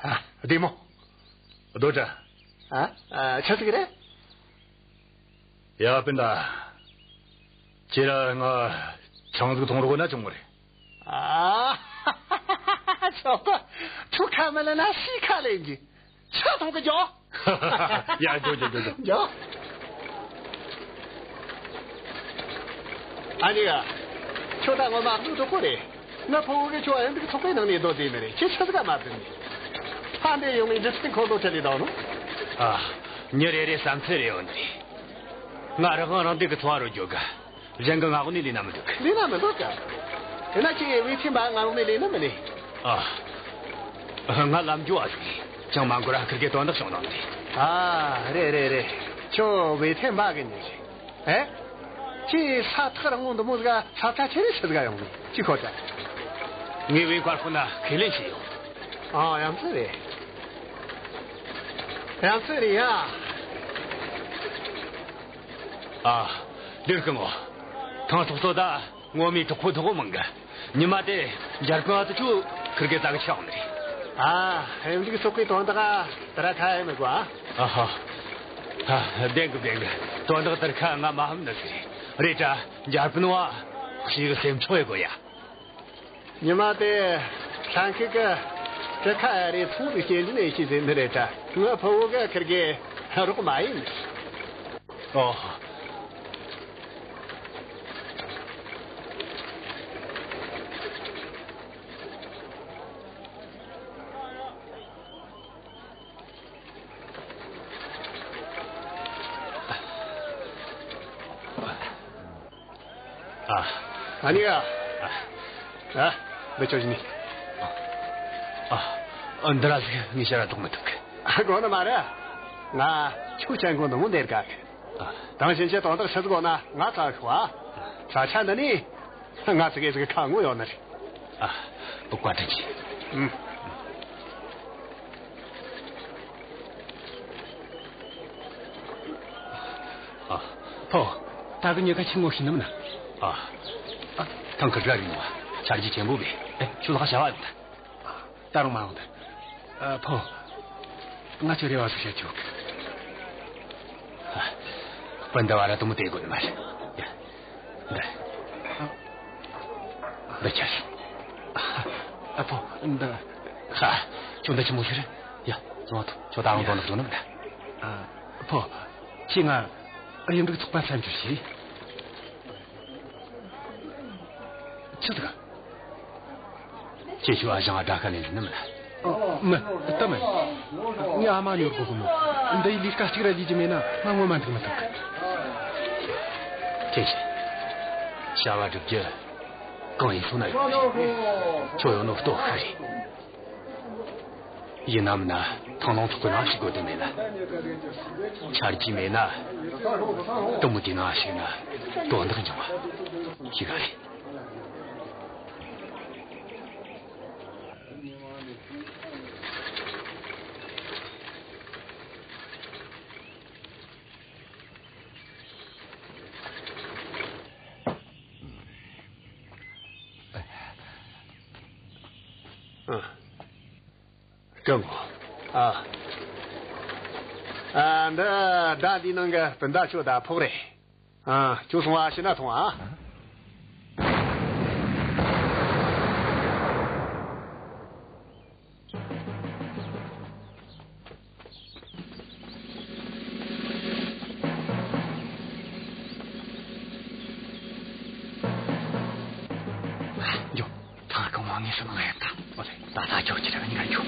ཨ། བདེ་མོ། རྡོ་དྲ། ཨ། ཨ། ཆི་ཟིག་རེད། ཡ་སྤུན་ཟླ། ཁྱེད་ར་ང་ཆང་ཟིག་འཐུང་རོགས་ན་ཆུང་མོ་རེད། ཨ། ཆོག་གི། ཁྱོད་ཁ་མི་ལེན་ན་སུས་ཁ་ལེན་རྒྱུ། ཆང་འཐུང་གི་འཇོག། ཡ་འཇོག་འཇོག་འཇོག་འཇོག། འཇོག། ཨ་ནི་ཡ། ཁྱོད་ད་ངོ་མ་ལུག་དོག་པོ་རེད། ང་ཕུ་བོ་གིས་ཁྱོད་ཨེ་འདུག་ཚོགས་པའི་ནང་ནས་སྡོད་བསྡད་ནི་རེད། ཁྱེད་ཆི་ཟིག་ག་མ་བསྡད་ནི། ཕ་འདྲེ་ཡོང་ངས་འདྲི་ཚིག་འཁོར་ལོ་ཁྲིད་ལས་བཏང་ནོ། ཨ། མྱི་རེ་རེ་བསམ་ཚུལ་རེ་ཡོད་ནི་རེད། ང་རང་དབང་རང་བདེ་གི་འཚོ་བ་རོལ་རྒྱུ་གི། གཞན་གི་མངགས་ནས་ལས་ན་མི་འདུག། ལས་ན་མི་འདུག་ག། ཡིན་ན་ཁྱེད་ཝེ་ཐེན་པ་མངགས་ནས་ལས་ན་མི་ལས། ཨ། ང་ལམ་འགྲོ་བ་ཟིག་ཡིན། ཅང་མ་འགོར་ར་ཁིར་གེ་དོན་དག་བྱུང་དང་། ཨ། རེད་རེད་རེད། ཁྱོད་ཝེ་ཐེན་པ་གི་མྱི་རེད། ཨེ། ཁྱེད་ས་ཐག་རིང་བོ་འདི་མོ་ཟིག་ས་ཆ་ཆེ་རེ་ཆི་ཟིག་ག་ཡོང་ནི། ཅི་ཁོ་ད། ངས་ཝེ་མཁར་ཁུལ་ན་ཁས་ལེན་བྱས་ཡོད། ཨ། ཡ་མཚན་རེད། ཡ་མཚན་རེད་ཡ། ཨ། ལེགས་གི་མོ། ཐང་ཚོགས་ཚོ་ད་ངོ་མའི་གྲོགས་པོ་དོག་མང་གི། ཉི་མ་དེ་འཇར་པན་བ་དུ་ཆུ་ཁིར་གེ་ཙག་ཆགས་ནི་རེད། ཨ། ཧེམ་ལིག་ཚོགས་པའི་དོན་དག་དེ་ར་ཁ་ཧེ་མི་གོ་ཨ། ཨ་ཧ། ཨ། བདེན་གི་བདེན་གི། དོན་དག་དེ་ར་ཁ་ང་མ་ཧམ་ནི་ཟིག་རེད། རེད་དྲ། འཇར་པན་བ་ཞིག་སེམས་ཆུང་ཡེ་དགོ་ཡ། ཉི་མ་དེ་ཧྲང་ཧེ་གི་ཀྲི་ཁ་ཨ་རེ་ཚོང་དུ་སྐྱེལ་འདྲེན་ཡེ་ཤི་ཟེར་ནི་རེད་དྲ། ངའི་ཕུ་བོ་གི་ཁིར་གེ་རོགས་མ་ཡིན་ནི། ཨོ། ཨ། ཨ་ནི་ཨ། ཨ། འདི་ཁྱོད་ཀྱི་ནི། ཨ། ཨ། འདི་ར་ཟིག་ངས་ཕྱིར་ར་འདོགས་མི་ཐུབ་གི། ཨ། དགོངས་ནི་མ་རེད། ང་ཁྱོད་ཅན་གོ་ནི་མོ་འདེར་ག་གི། ཨ། དེང་ཕྱིན་ཆད་དོན་དག་ཆི་ཟིག་ཡོད་ན་ང་ཚ་ཤོག་ཨ། ས་ཆ་འདི་ནི་ང་ཚ་གི་ཟིག་ཁ་ངོ་ཡོད་ནི་རེད། ཨ། བུ་བཀའ་དྲིན་ཆེ། ཨུམ། ཨ། ཕོ། ད་གི་ཉེ་ཁ་ཆི་མོ་ཤི་ནམ་ན། ཨ། ཨ། ཐང་ཁ་ར་རིང་བ། ཆར་གྱི་ཆེན་པོ་བས། ཨེ། ཁྱོད་ལ་ཁ་བྱ་བ་ཡོང་ད། ད་རུང་མ་འོང་ད། ཨ། ཕོ། ང་ཚོ་རེ་བ་སུ་བྱེད་ཆོག། ཨ། སྤུན་ཟླ་བ་ར་དུ་མོ་དེ་དགོས་ནི་མ་རེད། ཡ། འདི། འདི་ཁྱེར། ཨ། ཕོ། འདི། ཧ། ཁྱོད་འདི་ཆི་མོ་ཤི་རེད། ཡ། བཟུང་ཐོ། ཁྱོད་ད་རུང་དོ་ནག་དོ་ནག་འདི། ཨ། ཕོ། ཁྱེད་ང་། ཨ། ཡིན་འདུག་ཚོགས་པ་མཚམས་སྦྱོར་བྱས། ཆི་ཟིག་ཁྱེད་ཆོ་ཨ་ཞང་ཨ་དྲ་ཁ་ལེན་ནི་མིན། མི་ལྟ་མིན། ངས་ཨ་མ་ཉོར་གོ་གི་མོ། འདི་ཡི་ལས་ཀ་གཅིག་ར་ལས་རྒྱུ་མེད་ན་ང་ངོ་མ་འདུག་མི་ཐུབ་གི། ཁྱེད་ཆོ་བྱ་བ་སྒྲུབ་རྒྱུ་གང་ཡིན་སོང་ན་ཡོད་གི། ཁྱོད་ཡོད་ནོ་ལྟོ་ཤི་རེད། ཡིན་ནམ་ན་ཐང་ལོང་ཐོག་གི་ནང་ཞིག་དགོས་དོན་མེད་ལ། ཆ་རྒྱུས་མེད་ན། དུ་མོ་དེ་ནང་ཞིག་ན་དོན་དག་འབྱུང་བ་ཞིག་རེད། སྐུ་ངོ་། ཨ། ཨ། འདི་ཟླ་འདིའི་ནང་གི་སྤུན་ཟླ་ཁྱོད་ད་ཕོག་རེད། ཨ། ཁྱོད་སོང་བ་ཕྱི་ན་ཐོང་ཨ། འགྱོ། ཐང་གི་ངོ་ངས་སུ་ནང་ཡོད་ད། ཨོ་ལེ། ད་ད་ཁྱོད་ཀྱི་རང་ཉིད་འགྱོ།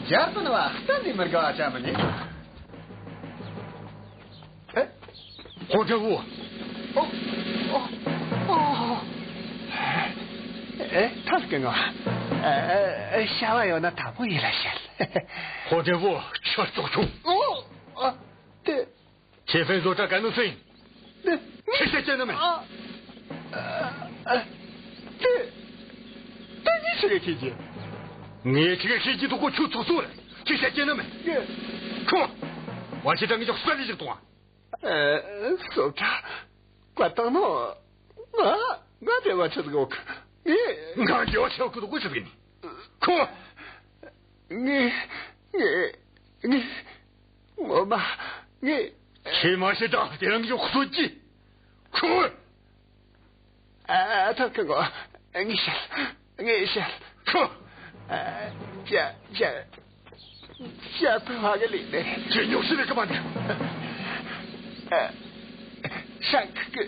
རྒྱལ་པོ་ནི་བ་གཏན་ནས་མི་དགའ་བ་ཅན་མིན་ནི། ཨེ། ཧོ་ཀྲེ་ཧུ། ཨོ། ཨོ། ཨོ། ཨེ། ཐབས་ཀྱི་ངོ་། ཨེ། ཨེ། བྱ་བ་ཡོད་ན་དལ་པོ་ཡིན་ལ་བཤད། ཧོ་ཀྲེ་ཧུ། ཁྱོད་ཙོག་ཆུང་། ཨོ། ཨ། དེ། ཁྱེད་ཕན་བཟོ་གྲྭ་ག་ནུ་སུ་ཡིན། དེ། ཁྱེད་ཤེས་ཀྱི་ནི་མིན། ཨ། ཨ། དེ། དེ་ངས་ཆི་གི་ཤེས་ཀྱི། ངས་ཆི་གི་ཤེས་ཀྱི་འདུག་གོ། ཁྱོད་ཚོགས་གཙོ་རེད། ཁྱེད་ཤེས་ཀྱི་ནི་མིན། ཁོ། ཝང་ཆི་ཀྲང་གི་ཕྱོགས་སུ་ལས་ཞིག་གཏོང་བ། ཨ། སོ་ཁྲ། བཀའ་བཏང་ནོ། ང་། ང་དེ་བ་ཆི་ཟིག་ཡོད་གི། ངས། ང་དེ་བ་ཆི་ཡོད་གི་འདུག་གོ་ཆི་ཟིག་ནི། ཁོ། ངས། ངས། ངས། ངོ་མ། ངས། ཁྱེད་མ་ཤེས་དང་དེ་རིང་གི་གསོད་ཀྱི། ཁོ། ཨ། ཐབས་ཀྱི་ངོ་། ངས་བཤད། ངས་བཤད། ཁོ། ཨ། ཅ། ཅ། ཅ་ཕ་བ་གི་ལས་ནས། ཁྱེད་ཉོག་སི་ལས་ཀ་མ་འདི། ཨ། ཤ་ཁུ་གི།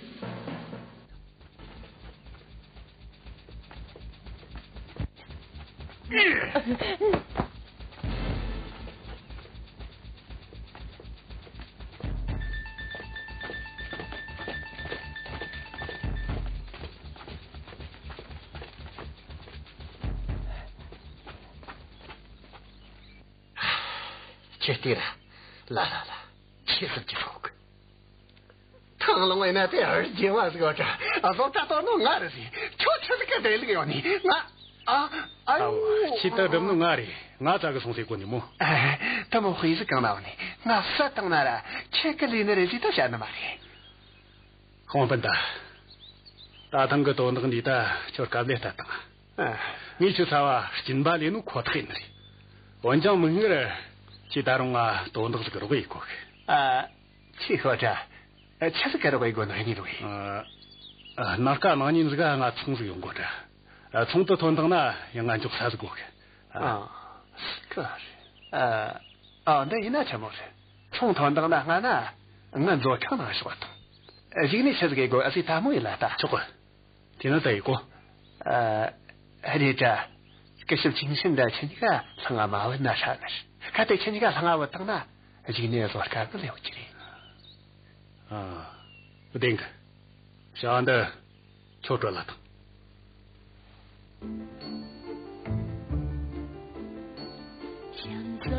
ཁྱེད་ལྟོས་ར། ལ་ལ་ལ། ཁྱེད་སུ་ཅི་ཤོག། ཐང་ལོང་ཡིན་ན་དེ་ཨར་རྒྱས་བ་ཟིག་བ་ཅག། ཨ། བཟོ་གྲྭ་གཏོར་ནོ་ང་རེད་ཟིག། ཁྱོད་ཆི་ཟིག་གི་བདེ་ལུགས་ཡོད་ནི། ང་། ཨ། ཨ། ཨའོ། ཁྱེད་ད་སྒྲུབ་ནོ་ང་རེད། ང་ཙག་གི་སོང་ཟེར་གོ་ནི་མོ། ཨ། ད་མོ་དཔེ་ཟིག་གང་ན་བ་ནི། ང་བསད་བཏང་ན་ར་ཁྱེད་གི་ལས་ནི་རེད་ཟིག་ད་བཤད་ནི་མ་རེད། ཁོང་སྤུན་ད། ད་ཐང་གི་དོན་དག་འདི་ད་ཁྱོད་སྐབས་ལས་ལྟ་དང་། ཨ། ངས་ཁྱོད་ཚ་བ་སྦྱིན་པ་ལས་ནོ་ཁོ་ཐག་ཡིན་ནི་རེད། འོན་ཀྱང་མིག་སྔར་ཁྱེད་ད་རུང་ང་དོན་དག་ཟིག་རོགས་ཡེད་གོ་གི། ཨ། ཆི་ཤོད་དྲ། ཆི་ཟིག་ག་རོགས་ཡེད་དགོས་ནོ་ཡིན་རུང་། ཨ། ཨ། ནངས་ཀ་གནངས་ཉིན་ཟིག་ག་ང་ཚོང་ཟིག་ཡོང་དགོས་དྲ། ཨ། ཚོང་དེ་ཐོན་བཏང་ན་ཡང་ང་འཇོག་ས་ཟིག་དགོས་གི། ཨ། ཨ། ཀ་རེད། ཨ། ཨ། འདི་ཡིན་ན་ཆི་མོ་རེད། ཚོང་ཐོན་བཏང་ན་སྔ་ན་ང་མཛོད་ཁང་ནང་ཞོག་བཏང་། གཞུག་ནས་ཆི་ཟིག་ཡེད་དགོས་ཨ་ཟིག་ད་མོ་ཡིན་ལ་ད། ཆོག་གི། དེ་ན་ད་ཡེད་གོ། ཨ། རེད་དྲ། སྐུ་ཞབས་ཆིང་ཤིན་དྲ་ཁྱེད་གཉིས་ཀ་ལྷང་ང་མ་བུད་ན་ཧྲ་ནི་རེད། གལ་ཏེ་ཁྱེད་གཉིས་ཀ་ལྷང་ང་བུད་བཏང་ན་གཞུག་ནས་བཟོ་དཀའ་གི་ལས་ཡོད་ཀྱི་རེད། ཨ། བདེན་གི། བྱ་བ་འདི་ཁྱོད་སྤྲོད་ལ་ཐོངས། 想走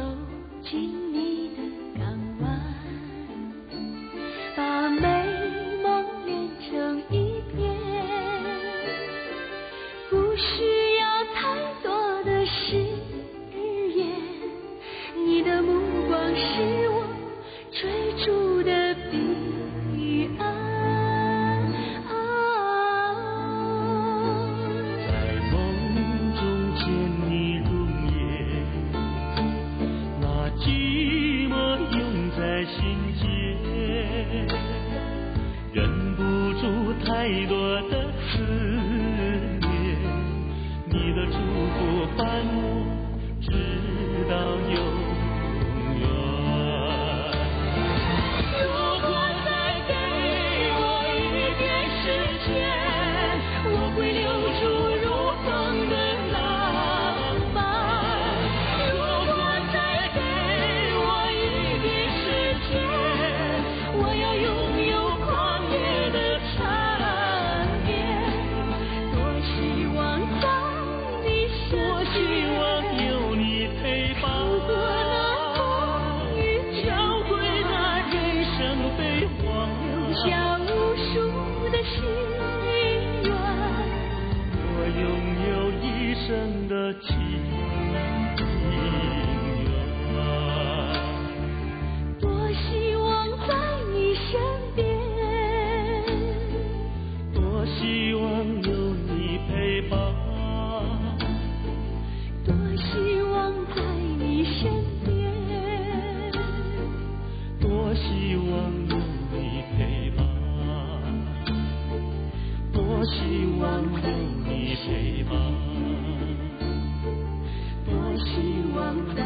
进你的港湾，把美梦连成一片，不需要太多的誓言。你的目光是我追逐的彼岸。在梦中见你容颜，那寂寞涌在心间，忍不住太多的思念，你的祝福伴我直到永远。如果再给我一点时间，我会留住如风的浪漫。如果再给我一点时间，我要拥有狂野的缠绵。多希望在你身边，多希望有你陪伴。穿过那风雨交汇那人生飞黄。留下无数的心愿。我拥有一生的情愿。多希望在你身边。多希望有你陪伴。多希望在你身边。多希望有你陪伴。多希望有你陪伴。多希望在